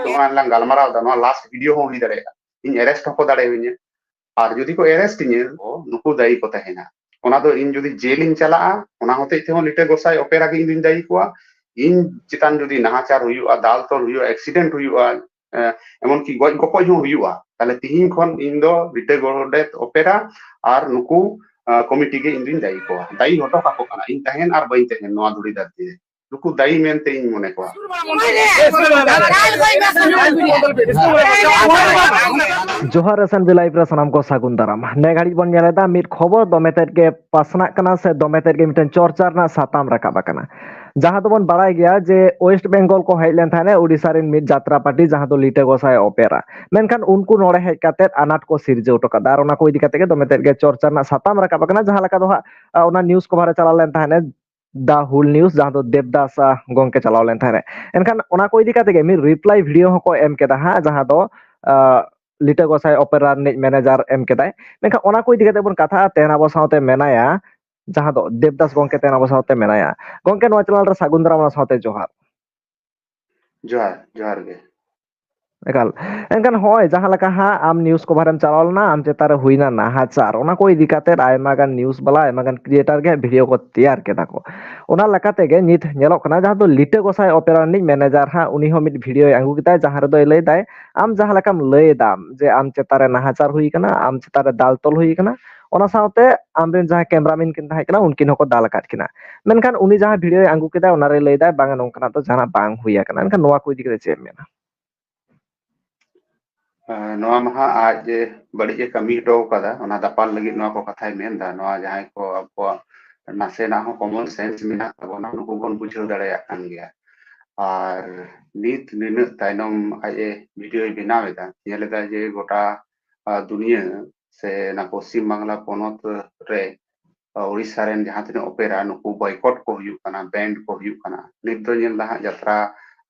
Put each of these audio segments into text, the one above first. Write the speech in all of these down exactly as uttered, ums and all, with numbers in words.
ᱱᱚᱣᱟ ᱞᱟᱝ ᱜᱟᱞᱢᱟᱨᱟᱣ ᱮᱫᱟ, ᱱᱚᱣᱟ ᱞᱟᱥᱴ ᱵᱷᱤᱰᱤᱭᱳ ᱦᱚᱸ ᱦᱩᱭ ᱫᱟᱲᱮᱭᱟᱜᱼᱟ᱾ ᱤᱧ ᱮᱨᱮᱥᱴ ᱦᱚᱸᱠᱚ ᱫᱟᱲᱮᱭᱟᱹᱧᱟ᱾ ᱟᱨ ᱡᱩᱫᱤ ᱠᱚ ᱮᱨᱮᱥᱴ ᱤᱧᱟᱹ, ᱱᱩᱠᱩ ᱫᱟᱭᱤ ᱠᱚ ᱛᱟᱦᱮᱱᱟ᱾ ᱚᱱᱟ ᱫᱚ ᱤᱧ ᱡᱩᱫᱤ ᱡᱮᱞ ᱤᱧ ᱪᱟᱞᱟᱜᱼᱟ, ᱚᱱᱟ ᱦᱚᱛᱮᱡ ᱛᱮᱦᱚᱸ ᱞᱤᱴᱟᱹ ᱜᱚᱸᱥᱟᱭ ᱚᱯᱮᱨᱟ ᱜᱮ ᱤᱧ ᱫᱩᱧ ᱫᱟᱭᱤ ᱠᱚᱣᱟ᱾ ᱤᱧ ᱪᱮᱛᱟᱱ ᱡᱩᱫᱤ ᱱᱟᱦᱟᱪᱟᱨ ᱦᱩᱭᱩᱜᱼᱟ, ᱫᱟᱞ ᱛᱚᱞ ᱦᱩᱭᱩᱜᱼᱟ, ᱮᱠᱥᱤᱰᱮᱱᱴ ᱦᱩᱭᱩᱜᱼᱟ, ᱮ, ᱮᱢᱚᱱᱠᱤ ᱜᱚᱡ ᱜᱚᱯᱚᱡ ᱦᱚᱸ ᱦᱩᱭᱩᱜᱼᱟ, ᱛᱟᱦᱞᱮ ᱛᱤᱦᱤᱧ ᱠᱷᱚᱱ ᱤᱧ ᱫᱚ ᱞᱤᱴᱟᱹ ᱜᱚᱰᱮᱛ ᱚᱯᱮᱨᱟ ᱟᱨ ᱱᱩᱠᱩ, ᱮ, ᱠᱚᱢᱤᱴᱤ ᱜᱮ ᱤᱧ ᱫᱩᱧ ᱫᱟᱭᱤ ᱠᱚᱣᱟ, ᱫᱟᱭᱤ ᱦᱚᱴᱚ ᱠᱟᱠᱚ ᱠᱟᱱᱟ, ᱤᱧ ᱛᱟᱦᱮᱱ ᱟᱨ ᱵᱟᱹᱧ ᱛᱟᱦᱮᱱ ᱱᱚᱣᱟ ᱫᱷᱩᱲᱤ ᱫᱷᱟᱹᱨᱛᱤ ᱨᱮ᱾ ᱱᱩᱠᱩ ᱫᱟᱭᱤ ᱢᱮᱱᱛᱮ ᱤᱧ ᱢᱚᱱᱮ ᱠᱚᱣᱟ᱾ ᱡᱚᱦᱟᱨ, ᱮᱥ ᱮᱱ ᱵᱤ ᱞᱟᱭᱤᱵᱷ ᱨᱮ ᱥᱟᱱᱟᱢ ᱠᱚ ᱥᱟᱹᱜᱩᱱ ᱫᱟᱨᱟᱢ᱾ ᱱᱮ ᱜᱷᱟᱹᱲᱤᱡ ᱵᱚᱱ ᱧᱮᱞ ᱮᱫᱟ ᱢᱤᱫ ᱠᱷᱚᱵᱚᱨ ᱫᱚᱢᱮ ᱛᱮᱫ ᱜᱮ ᱯᱟᱥᱱᱟᱜ ᱠᱟᱱᱟ ᱥᱮ ᱫᱚᱢᱮ ᱛᱮᱫ ᱜᱮ ᱢᱤᱫᱴᱮᱱ ᱪᱚᱨᱪᱟ ᱨᱮᱱᱟᱜ ᱥᱟᱛᱟᱢ ᱨᱟᱠᱟᱵ ᱟᱠᱟᱱᱟ, ᱡᱟᱦᱟᱸ ᱫᱚᱵᱚᱱ ᱵᱟᱲᱟᱭ ᱜᱮᱭᱟ ᱡᱮ ᱳᱭᱮᱥᱴ ᱵᱮᱝᱜᱚᱞ ᱠᱚ ᱦᱮᱡ ᱞᱮᱱ ᱛᱟᱦᱮᱸᱱᱟ ᱳᱰᱤᱥᱟ ᱨᱮᱱ ᱢᱤᱫ ᱡᱟᱛᱨᱟ ᱯᱟᱨᱴᱤ, ᱡᱟᱦᱟᱸ ᱫᱚ ᱞᱤᱴᱟᱹ ᱜᱚᱸᱥᱟᱭ ᱚᱯᱮᱨᱟ᱾ ᱢᱮᱱᱠᱷᱟᱱ ᱩᱱᱠᱩ ᱱᱚᱰᱮ ᱦᱮᱡ ᱠᱟᱛᱮᱫ ᱟᱱᱟᱴ ᱠᱚ ᱥᱤᱨᱡᱟᱹᱣ ᱦᱚᱴᱚ ᱠᱟᱫᱟ, ᱟᱨ ᱚᱱᱟ ᱠᱚ ᱤᱫᱤ ᱠᱟᱛᱮ ᱜᱮ ᱫᱚᱢᱮ ᱛᱮᱫ ᱜᱮ ᱪᱚᱨᱪᱟ ᱨᱮᱱᱟᱜ ᱥᱟᱛᱟᱢ ᱨᱟᱠᱟᱵ ᱟᱠᱟᱱᱟ᱾ ᱡᱟᱦᱟᱸ ᱞᱮᱠᱟ ᱫᱚ ᱦᱟᱸᱜ, ᱟ, ᱚᱱᱟ ᱱᱤᱭᱩᱡᱽ ᱠᱚᱵᱷᱟᱨ ᱨᱮ ᱪᱟᱞᱟᱣ ᱞᱮᱱ ᱛᱟᱦᱮᱸᱱᱟ, ᱫᱟ ᱦᱩᱞ ᱱᱤᱭᱩᱡᱽ, ᱡᱟᱦᱟᱸ ᱫᱚ ᱫᱮᱵᱽᱫᱟᱥ, ᱟ, ᱜᱚᱝᱠᱮ ᱪᱟᱞᱟᱣ ᱞᱮᱱ ᱛᱟᱦᱮᱸᱱ᱾ ᱮᱱᱠᱷᱟᱱ ᱚᱱᱟ ᱠᱚ ᱤᱫᱤ ᱠᱟᱛᱮ ᱜᱮ ᱢᱤᱫ ᱨᱤᱯᱞᱟᱭ ᱵᱷᱤᱰᱤᱭᱳ ᱦᱚᱸᱠᱚ ᱮᱢ ᱠᱮᱫᱟ ᱦᱟᱸᱜ, ᱡᱟᱦᱟᱸ ᱫᱚ, ᱟ, ᱞᱤᱴᱟᱹ ᱜᱚᱸᱥᱟᱭ ᱚᱯᱮᱨᱟ ᱨᱤᱱᱤᱡ ᱢᱮᱱᱮᱡᱟᱨ ᱮᱢ ᱠᱮᱫᱟᱭ᱾ ᱢᱮᱱᱠᱷᱟᱱ ᱚᱱᱟ ᱠᱚ ᱤᱫᱤ ᱠᱟᱛᱮ ᱵᱚᱱ ᱠᱟᱛᱷᱟᱜᱼᱟ, ᱛᱮᱦᱮᱧ ᱟᱵᱚ ᱥᱟᱶᱛᱮ ᱢᱮᱱᱟᱭᱟ, ᱡᱟᱦᱟᱸ ᱫᱚ ᱫᱮᱵᱽᱫᱟᱥ ᱜᱚᱝᱠᱮ ᱛᱮᱦᱮᱧ ᱟᱵᱚ ᱥᱟᱶᱛᱮ ᱢᱮᱱᱟᱭᱟ᱾ ᱜᱚᱝᱠᱮ, ᱱᱚᱣᱟ ᱪᱮᱱᱮᱞ ᱨᱮ ᱥᱟᱹᱜᱩᱱ ᱫᱟᱨᱟᱢ, ᱚᱱᱟ ᱥᱟᱶᱛᱮ ᱡᱚᱦᱟᱨ᱾ ᱡᱚᱦᱟᱨ, ᱡᱚᱦᱟᱨ ᱜᱮ᱾ ᱮᱠᱟᱞ᱾ ᱮᱱᱠᱷᱟᱱ ᱦᱚᱸᱜᱼᱚᱭ ᱡᱟᱦᱟᱸ ᱞᱮᱠᱟ ᱦᱟᱸᱜ ᱟᱢ ᱱᱤᱭᱩᱡᱽ ᱠᱚᱵᱷᱟᱨᱮᱢ ᱪᱟᱞᱟᱣ ᱞᱮᱱᱟ, ᱟᱢ ᱪᱮᱛᱟᱱ ᱨᱮ ᱦᱩᱭᱱᱟ ᱱᱟᱦᱟᱪᱟᱨ, ᱚᱱᱟ ᱠᱚ ᱤᱫᱤ ᱠᱟᱛᱮᱫ ᱟᱭᱢᱟ ᱜᱟᱱ ᱱᱤᱭᱩᱡᱽ ᱵᱟᱞᱟ, ᱟᱭᱢᱟ ᱜᱟᱱ ᱠᱨᱤᱭᱮᱴᱟᱨ ᱜᱮ ᱦᱟᱸᱜ ᱵᱷᱤᱰᱤᱭᱳ ᱠᱚ ᱛᱮᱭᱟᱨ ᱠᱮᱫᱟ ᱠᱚ᱾ ᱚᱱᱟ ᱞᱮᱠᱟ ᱛᱮᱜᱮ ᱱᱤᱛ ᱧᱮᱞᱚᱜ ᱠᱟᱱᱟ, ᱡᱟᱦᱟᱸ ᱫᱚ ᱞᱤᱴᱟᱹ ᱜᱚᱸᱥᱟᱭ ᱚᱯᱮᱨᱟ ᱨᱤᱱᱤᱡ ᱢᱮᱱᱮᱡᱟᱨ ᱦᱟᱸᱜ, ᱩᱱᱤ ᱦᱚᱸ ᱢᱤᱫ ᱵᱷᱤᱰᱤᱭᱳᱭ ᱟᱹᱜᱩ ᱠᱮᱫᱟᱭ, ᱡᱟᱦᱟᱸ ᱨᱮᱫᱚᱭ ᱞᱟᱹᱭ ᱫᱟᱭ, ᱟᱢ ᱡᱟᱦᱟᱸ ᱞᱮᱠᱟᱢ ᱞᱟᱹᱭ ᱮᱫᱟᱢ ᱡᱮ ᱟᱢ ᱪᱮᱛᱟᱱ ᱨᱮ ᱱᱟᱦᱟᱪᱟᱨ ᱦᱩᱭ ᱠᱟᱱᱟ, ᱟᱢ ᱪᱮᱛᱟᱱ ᱨᱮ ᱫᱟᱞ ᱛᱚᱞ ᱦᱩᱭ ᱠᱟᱱᱟ, ᱚᱱᱟ ᱥᱟᱶᱛᱮ ᱟᱢᱨᱮᱱ ᱡᱟᱦᱟᱸᱭ ᱠᱮᱢᱨᱟᱢᱮᱱ ᱠᱤᱱ ᱛᱟᱦᱮᱸ ᱠᱟᱱᱟ, ᱩᱱᱠᱤᱱ ᱦᱚᱸᱠᱚ ᱫᱟᱞ ᱟᱠᱟᱫ ᱠᱤᱱᱟ᱾ ᱢᱮᱱᱠᱷᱟᱱ ᱩᱱᱤ ᱡᱟᱦᱟᱸ ᱵᱷᱤᱰᱤᱭᱳᱭ ᱟᱹᱜᱩ ᱠᱮᱫᱟ, ᱚᱱᱟᱨᱮ ᱞᱟᱹᱭ ᱫᱟᱭ, ᱵᱟᱝᱟ, ᱱᱚᱝᱠᱟᱱᱟᱜ ᱫᱚ ᱡᱟᱦᱟᱱᱟᱜ ᱵᱟᱝ ᱦᱩᱭ ᱟᱠᱟᱱᱟ᱾ ᱮᱱᱠᱷᱟᱱ ᱱᱚᱣᱟ ᱠᱚ ᱤᱫᱤ ᱠᱟᱛᱮ ᱪᱮᱫ ᱮᱢ ᱢᱮᱱᱟ? ᱮᱸ, ᱱᱚᱣᱟ ᱢᱟ ᱦᱟᱸᱜ ᱟᱡ ᱮ ᱵᱟᱹᱲᱤᱡ ᱮ ᱠᱟᱹᱢᱤ ᱦᱚᱴᱚ ᱟᱠᱟᱫᱟ, ᱚᱱᱟ ᱫᱟᱯᱟᱞ ᱞᱟᱹᱜᱤᱫ ᱱᱚᱣᱟ ᱠᱚ ᱠᱟᱛᱷᱟᱭ ᱢᱮᱱ ᱮᱫᱟ᱾ ᱱᱚᱣᱟ ᱡᱟᱦᱟᱸᱭ ᱠᱚ ᱟᱵᱚᱣᱟᱜ ᱱᱟᱥᱮᱱᱟᱜ ᱦᱚᱸ ᱠᱚᱢᱚᱱ ᱥᱮᱱᱥ ᱢᱮᱱᱟᱜ ᱛᱟᱵᱚᱱᱟ, ᱱᱩᱠᱩ ᱵᱚᱱ ᱵᱩᱡᱷᱟᱹᱣ ᱫᱟᱲᱮᱭᱟᱜ ᱠᱟᱱ ᱜᱮᱭᱟ᱾ ᱟᱨ ᱱᱤᱛ ᱱᱤᱱᱟᱹᱜ ᱛᱟᱭᱱᱚᱢ ᱟᱡ ᱮ ᱵᱷᱤᱰᱤᱭᱳᱭ ᱵᱮᱱᱟᱣ ᱮᱫᱟ, ᱧᱮᱞ ᱮᱫᱟ ᱡᱮ ᱜᱚᱴᱟ, ᱟ, ᱫᱩᱱᱤᱭᱟᱹ ᱥᱮ ᱚᱱᱟ ᱯᱚᱥᱪᱤᱢ ᱵᱟᱝᱞᱟ ᱯᱚᱱᱚᱛ ᱨᱮ ᱩᱲᱤᱥᱥᱟ ᱨᱮᱱ ᱡᱟᱦᱟᱸ ᱛᱤᱱᱟᱹᱜ ᱚᱯᱮᱨᱟ, ᱱᱩᱠᱩ ᱵᱚᱭᱠᱚᱴ ᱠᱚ ᱦᱩᱭᱩᱜ ᱠᱟᱱᱟ, ᱵᱮᱱᱰ ᱠᱚ ᱦᱩᱭᱩᱜ ᱠᱟᱱᱟ᱾ ᱱᱤᱛ ᱫᱚ ᱧᱮᱞ ᱫᱟ ᱦᱟᱸᱜ ᱡᱟᱛᱨᱟ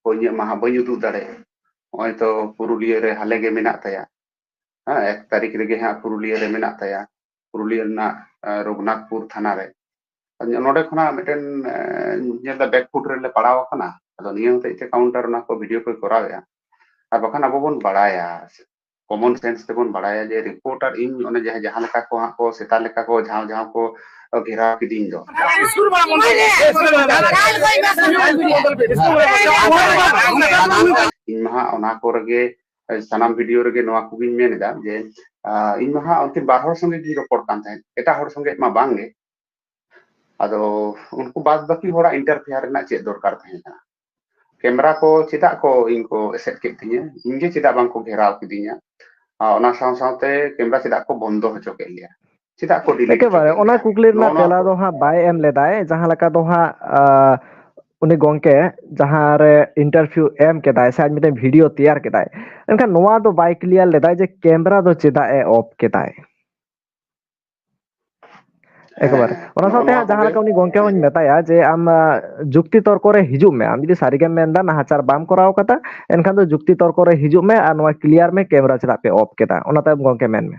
ᱠᱚ ᱤᱧᱟᱹᱜ ᱢᱟ ᱦᱟᱸᱜ ᱵᱟᱹᱧ ᱩᱫᱩᱜ ᱫᱟᱲᱮᱭᱟᱜᱼᱟ᱾ ᱱᱚᱜᱼᱚᱭ ᱛᱚ ᱯᱩᱨᱩᱞᱤᱭᱟᱹ ᱨᱮ ᱦᱟᱞᱮ ᱜᱮ ᱢᱮᱱᱟᱜ ᱛᱟᱭᱟ, ᱦᱮᱸ, ᱮᱠ ᱛᱟᱹᱨᱤᱠᱷ ᱨᱮᱜᱮ ᱦᱟᱸᱜ ᱯᱩᱨᱩᱞᱤᱭᱟᱹ ᱨᱮ ᱢᱮᱱᱟᱜ ᱛᱟᱭᱟ, ᱯᱩᱨᱩᱞᱤᱭᱟᱹ ᱨᱮᱱᱟᱜ ᱨᱚᱜᱷᱩᱱᱟᱛᱷᱯᱩᱨ ᱛᱷᱟᱱᱟ ᱨᱮ᱾ ᱱᱚᱰᱮ ᱠᱷᱚᱱᱟᱜ ᱢᱤᱫᱴᱮᱱ ᱧᱮᱞ ᱫᱟ ᱵᱮᱠᱯᱷᱩᱴ ᱨᱮᱞᱮ ᱯᱟᱲᱟᱣ ᱟᱠᱟᱱᱟ᱾ ᱟᱫᱚ ᱱᱤᱭᱟᱹ ᱦᱚᱛᱮᱡ ᱛᱮ ᱠᱟᱣᱩᱱᱴᱟᱨ ᱚᱱᱟ ᱠᱚ ᱵᱷᱤᱰᱤᱭᱳ ᱠᱚᱭ ᱠᱚᱨᱟᱣᱮᱫᱼᱟ᱾ ᱟᱨ ᱵᱟᱠᱷᱟᱱ ᱟᱵᱚ ᱵᱚᱱ ᱵᱟᱲᱟᱭᱟ, ᱠᱚᱢᱚᱱ ᱥᱮᱱᱥ ᱛᱮᱵᱚᱱ ᱵᱟᱲᱟᱭᱟ ᱡᱮ ᱨᱤᱯᱳᱨᱴᱟᱨ ᱤᱧ ᱚᱱᱮ ᱡᱟᱦᱟᱸ, ᱡᱟᱦᱟᱸ ᱞᱮᱠᱟ ᱠᱚ ᱦᱟᱸᱜ ᱠᱚ ᱥᱮᱛᱟ ᱞᱮᱠᱟ ᱠᱚ ᱡᱷᱟᱶ ᱡᱷᱟᱶ ᱠᱚ ᱜᱷᱮᱨᱟᱣ ᱠᱤᱫᱤᱧ ᱫᱚ᱾ ᱤᱧ ᱢᱟ ᱦᱟᱸᱜ ᱚᱱᱟ ᱠᱚᱨᱮ ᱜᱮ, ᱥᱟᱱᱟᱢ ᱵᱷᱤᱰᱤᱭᱳ ᱨᱮᱜᱮ ᱱᱚᱣᱟ ᱠᱚᱜᱤᱧ ᱢᱮᱱ ᱮᱫᱟ ᱡᱮ, ᱟᱸ, ᱤᱧ ᱢᱟ ᱦᱟᱸᱜ ᱩᱱᱠᱤᱱ ᱵᱟᱨ ᱦᱚᱲ ᱥᱚᱸᱜᱮ ᱜᱤᱧ ᱨᱚᱯᱚᱲ ᱠᱟᱱ ᱛᱟᱦᱮᱸᱫ, ᱮᱴᱟᱜ ᱦᱚᱲ ᱥᱚᱸᱜᱮ ᱢᱟ ᱵᱟᱝ ᱜᱮ᱾ ᱟᱫᱚ ᱩᱱᱠᱩ ᱵᱟᱫ ᱵᱟᱹᱠᱤ ᱦᱚᱲᱟᱜ ᱤᱱᱴᱟᱨᱯᱷᱮᱭᱟᱨ ᱨᱮᱱᱟᱜ ᱪᱮᱫ ᱫᱚᱨᱠᱟᱨ ᱛᱟᱦᱮᱸ ᱠᱟᱱᱟ? ᱠᱮᱢᱨᱟ ᱠᱚ ᱪᱮᱫᱟᱜ ᱠᱚ ᱤᱧ ᱠᱚ ᱮᱥᱮᱫ ᱠᱮᱫ ᱛᱤᱧᱟᱹ? ᱤᱧ ᱜᱮ ᱪᱮᱫᱟᱜ ᱵᱟᱝ ᱠᱚ ᱜᱷᱮᱨᱟᱣ ᱠᱤᱫᱤᱧᱟ? ᱟᱨ ᱚᱱᱟ ᱥᱟᱶ ᱥᱟᱶᱛᱮ ᱠᱮᱢᱨᱟ ᱪᱮᱫᱟᱜ ᱠᱚ ᱵᱚᱱᱫᱚ ᱦᱚᱪᱚ ᱠᱮᱫ ᱞᱮᱭᱟ? ᱪᱮᱫᱟᱜ ᱠᱚ ᱰᱤᱞᱤᱴ ᱦᱚᱪᱚ ᱮᱠᱮᱵᱟᱨᱮ ᱠᱮᱫ ᱚᱱᱟ ᱞᱮᱭᱟ? ᱠᱩᱠᱞᱤ ᱨᱮᱱᱟᱜ ᱱᱚᱜᱼᱚ ᱱᱚᱣᱟ ᱛᱮᱞᱟ ᱠᱚ ᱫᱚ ᱦᱟᱸᱜ ᱵᱟᱭ ᱮᱢ ᱞᱮᱫᱟᱭ, ᱡᱟᱦᱟᱸ ᱞᱮᱠᱟ ᱫᱚ ᱦᱟᱸᱜ, ᱟᱸ, ᱩᱱᱤ ᱜᱚᱝᱠᱮ ᱡᱟᱦᱟᱸ ᱨᱮ ᱤᱱᱴᱟᱨᱵᱷᱤᱭᱩ ᱮᱢ ᱠᱮᱫᱟᱭ ᱥᱮ ᱟᱡ ᱢᱤᱫᱴᱮᱱ ᱵᱷᱤᱰᱤᱭᱳ ᱛᱮᱭᱟᱨ ᱠᱮᱫᱟᱭ, ᱮᱱᱠᱷᱟᱱ ᱱᱚᱣᱟ ᱫᱚ ᱵᱟᱭ ᱠᱞᱤᱭᱟᱨ ᱞᱮᱫᱟᱭ ᱡᱮ ᱠᱮᱢᱨᱟ ᱫᱚ ᱪᱮᱫᱟᱜ ᱮ ᱚᱯᱷ ᱠᱮᱫᱟᱭ᱾ ᱮᱠᱵᱟᱨᱮ᱾ ᱦᱮᱸ, ᱚᱱᱟ ᱱᱚᱜᱼᱚ ᱥᱟᱶᱛᱮ ᱱᱚᱣᱟ ᱦᱟᱸᱜ ᱡᱟᱦᱟᱸ ᱠᱚᱜᱮ᱾ ᱞᱮᱠᱟ ᱩᱱᱤ ᱜᱚᱝᱠᱮ ᱦᱚᱸᱧ ᱢᱮᱛᱟᱭᱟ ᱡᱮ ᱟᱢ, ᱟ, ᱡᱩᱠᱛᱤ ᱛᱚᱨᱠᱚ ᱨᱮ ᱦᱤᱡᱩᱜ ᱢᱮ᱾ ᱟᱢ ᱡᱩᱫᱤ ᱥᱟᱹᱨᱤᱜᱮᱢ ᱢᱮᱱᱫᱟ ᱱᱟᱦᱟᱪᱟᱨ ᱵᱟᱢ ᱠᱚᱨᱟᱣ ᱠᱟᱫᱟ, ᱮᱱᱠᱷᱟᱱ ᱫᱚ ᱡᱩᱠᱛᱤ ᱛᱚᱨᱠᱚ ᱨᱮ ᱦᱤᱡᱩᱜ ᱢᱮ ᱟᱨ ᱱᱚᱣᱟ ᱠᱞᱤᱭᱟᱨ ᱢᱮ, ᱠᱮᱢᱨᱟ ᱪᱮᱫᱟᱜ ᱯᱮ ᱚᱯᱷ ᱠᱮᱫᱟ? ᱚᱱᱟ ᱛᱟᱭᱚᱢ ᱜᱚᱝᱠᱮ ᱢᱮᱱ ᱢᱮ᱾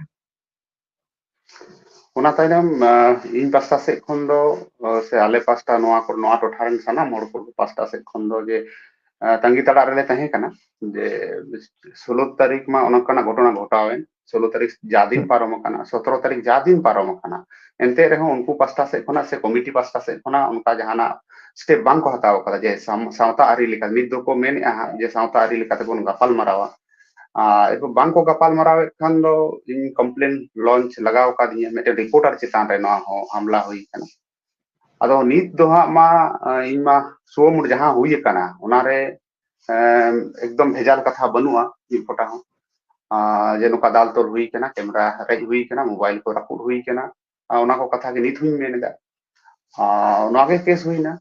ᱚᱱᱟ ᱛᱟᱭᱱᱚᱢ, ᱟ, ᱤᱧ ᱯᱟᱥᱴᱟ ᱥᱮᱫ ᱠᱷᱚᱱ ᱫᱚ, ᱟ, ᱥᱮ ᱟᱞᱮ ᱯᱟᱥᱴᱟ ᱱᱚᱣᱟ ᱠᱚ, ᱱᱚᱣᱟ ᱴᱚᱴᱷᱟ ᱨᱮᱱ ᱥᱟᱱᱟᱢ ᱦᱚᱲ ᱠᱚ ᱯᱟᱥᱴᱟ ᱥᱮᱫ ᱠᱷᱚᱱ ᱫᱚ ᱡᱮ, ᱟ, ᱛᱟᱺᱜᱤ ᱛᱟᱲᱟᱜ ᱨᱮᱞᱮ ᱛᱟᱦᱮᱸ ᱠᱟᱱᱟ ᱡᱮ ᱥᱳᱞᱳ ᱛᱟᱹᱨᱤᱠᱷ ᱢᱟ ᱚᱱᱠᱟᱱᱟᱜ ᱜᱷᱚᱴᱚᱱᱟ ᱜᱷᱚᱴᱟᱣᱮᱱ, ᱥᱳᱞᱳ ᱛᱟᱹᱨᱤᱠᱷ ᱡᱟ ᱫᱤᱱ ᱦᱩᱸ᱾ ᱯᱟᱨᱚᱢ ᱟᱠᱟᱱᱟ, ᱥᱚᱛᱨᱚ ᱛᱟᱹᱨᱤᱠᱷ ᱡᱟ ᱫᱤᱱ ᱯᱟᱨᱚᱢ ᱟᱠᱟᱱᱟ, ᱮᱱᱛᱮ ᱨᱮᱦᱚᱸ ᱩᱱᱠᱩ ᱯᱟᱥᱴᱟ ᱥᱮᱫ ᱠᱷᱚᱱᱟᱜ ᱥᱮ ᱠᱚᱢᱤᱴᱤ ᱯᱟᱥᱴᱟ ᱥᱮᱫ ᱠᱷᱚᱱᱟᱜ ᱚᱱᱠᱟ ᱡᱟᱦᱟᱱᱟᱜ ᱥᱴᱮᱯ ᱵᱟᱝ ᱠᱚ ᱦᱟᱛᱟᱣ ᱟᱠᱟᱫᱟ ᱡᱮ ᱥᱟᱢ-, ᱥᱟᱶᱛᱟ ᱟᱹᱨᱤ ᱞᱮᱠᱟ, ᱱᱤᱛ ᱫᱚᱠᱚ ᱢᱮᱱᱮᱫᱼᱟ ᱦᱟᱸᱜ ᱡᱮ ᱥᱟᱶᱛᱟ ᱟᱹᱨᱤ ᱞᱮᱠᱟ ᱛᱮᱵᱚᱱ ᱜᱟᱯᱟᱞ ᱢᱟᱨᱟᱣᱟ᱾ ᱟᱨ ᱮᱨᱯᱚᱨ ᱵᱟᱝ ᱠᱚ ᱜᱟᱯᱟᱞ ᱢᱟᱨᱟᱣᱮᱫ ᱠᱷᱟᱱ ᱫᱚ ᱤᱧ ᱠᱚᱢᱯᱞᱮᱱ ᱞᱚᱧᱪ ᱞᱟᱜᱟᱣ ᱟᱠᱟᱫᱤᱧᱟ, ᱢᱤᱫᱴᱮᱱ ᱨᱤᱯᱳᱨᱴᱟᱨ ᱪᱮᱛᱟᱱ ᱨᱮ ᱱᱚᱣᱟ ᱦᱚᱸ ᱦᱟᱢᱞᱟ ᱦᱩᱭ ᱟᱠᱟᱱᱟ᱾ ᱟᱫᱚ ᱱᱤᱛ ᱫᱚ ᱦᱟᱸᱜ ᱢᱟ, ᱟ, ᱤᱧ ᱢᱟ ᱥᱩᱣᱚᱢᱩᱲ ᱡᱟᱦᱟᱸ ᱦᱩᱭ ᱟᱠᱟᱱᱟ, ᱚᱱᱟᱨᱮ, ᱮᱢ, ᱮᱠᱫᱚᱢ ᱵᱷᱮᱡᱟᱞ ᱠᱟᱛᱷᱟ ᱵᱟᱹᱱᱩᱜᱼᱟ ᱢᱤᱫ ᱯᱷᱚᱴᱟ ᱦᱚᱸ, ᱟ, ᱡᱮ ᱱᱚᱝᱠᱟ ᱫᱟᱞ ᱛᱚᱞ ᱦᱩᱭ ᱟᱠᱟᱱᱟ, ᱠᱮᱢᱨᱟ ᱨᱮᱡ ᱦᱩᱭ ᱟᱠᱟᱱᱟ, ᱢᱳᱵᱟᱭᱤᱞ ᱠᱚ ᱨᱟᱹᱯᱩᱫ ᱦᱩᱭ ᱟᱠᱟᱱᱟ, ᱟ, ᱚᱱᱟ ᱠᱚ ᱠᱟᱛᱷᱟ ᱜᱮ ᱱᱤᱛ ᱦᱚᱸᱧ ᱢᱮᱱ ᱮᱫᱟ᱾ ᱟ, ᱱᱚᱣᱟ ᱜᱮ ᱠᱮᱥ ᱦᱩᱭᱱᱟ᱾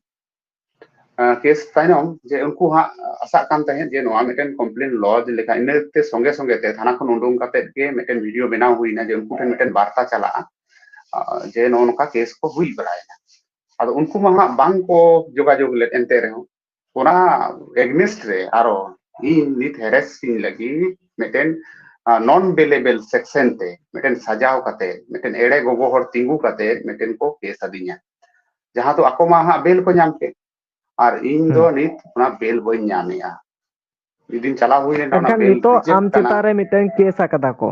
ᱠᱮᱥ ᱛᱟᱭᱱᱚᱢ ᱡᱮ ᱩᱱᱠᱩ ᱦᱟᱸᱜ ᱟᱥᱟᱜ ᱠᱟᱱ ᱛᱟᱦᱮᱸᱫ ᱡᱮ ᱱᱚᱣᱟ ᱢᱤᱫᱴᱮᱱ ᱠᱚᱢᱯᱞᱮᱱ ᱞᱚᱡᱽ ᱞᱮᱠᱷᱟᱱ ᱤᱱᱟᱹᱛᱮ ᱥᱚᱸᱜᱮ ᱥᱚᱸᱜᱮ ᱛᱮ ᱛᱷᱟᱱᱟ ᱠᱷᱚᱱ ᱩᱰᱩᱝ ᱠᱟᱛᱮᱫ ᱜᱮ ᱢᱤᱫᱴᱮᱱ ᱵᱷᱤᱰᱤᱭᱳ ᱵᱮᱱᱟᱣ ᱦᱩᱭᱱᱟ ᱡᱮ ᱩᱱᱠᱩ ᱴᱷᱮᱱ ᱢᱤᱫᱴᱮᱱ ᱵᱟᱨᱛᱟ ᱪᱟᱞᱟᱜᱼᱟ, ᱡᱮ ᱱᱚᱜᱼᱚ ᱱᱚᱝᱠᱟ ᱠᱮᱥ ᱠᱚ ᱦᱩᱭ ᱵᱟᱲᱟᱭᱮᱱᱟ᱾ ᱟᱫᱚ ᱩᱱᱠᱩ ᱢᱟ ᱦᱟᱸᱜ ᱵᱟᱝ ᱠᱚ ᱡᱳᱜᱟᱡᱳᱜᱽ ᱞᱮᱫ, ᱮᱱᱛᱮ ᱨᱮᱦᱚᱸ ᱚᱱᱟ ᱮᱜᱱᱮᱥᱴ ᱨᱮ ᱟᱨᱚ ᱤᱧ ᱱᱤᱛ ᱦᱮᱨᱮᱥ ᱤᱧ ᱞᱟᱹᱜᱤᱫ ᱢᱤᱫᱴᱮᱱ ᱱᱚᱱ ᱵᱮᱞᱮᱵᱮᱞ ᱥᱮᱠᱥᱮᱱ ᱛᱮ ᱢᱤᱫᱴᱮᱱ ᱥᱟᱡᱟᱣ ᱠᱟᱛᱮ ᱢᱤᱫᱴᱮᱱ ᱮᱲᱮ ᱜᱚᱜᱚ ᱦᱚᱲ ᱛᱤᱸᱜᱩ ᱠᱟᱛᱮ ᱢᱤᱫᱴᱮᱱ ᱠᱚ ᱠᱮᱥ ᱟᱹᱫᱤᱧᱟ, ᱡᱟᱦᱟᱸ ᱫᱚ ᱟᱠᱚ ᱢᱟ ᱦᱟᱸᱜ ᱵᱮᱞ ᱠᱚ ᱧᱟᱢ ᱠᱮᱫ ᱟᱨ ᱤᱧ ᱫᱚ ᱱᱤᱛ ᱚᱱᱟ ᱵᱮᱞ ᱵᱟᱹᱧ ᱧᱟᱢᱮᱜᱼᱟ᱾ ᱢᱤᱫ ᱫᱤᱱ ᱪᱟᱞᱟᱣ ᱦᱩᱭ ᱞᱮᱱᱟ, ᱚᱱᱟ ᱮᱱᱠᱷᱟᱱ ᱵᱮᱞ ᱱᱤᱛᱚᱜ ᱨᱤᱡᱮᱠᱴ ᱟᱢ ᱠᱟᱱᱟ᱾ ᱪᱮᱛᱟᱱ ᱨᱮ ᱢᱤᱫᱴᱟᱝ ᱠᱮᱥ ᱟᱠᱟᱫᱟ ᱠᱚ᱾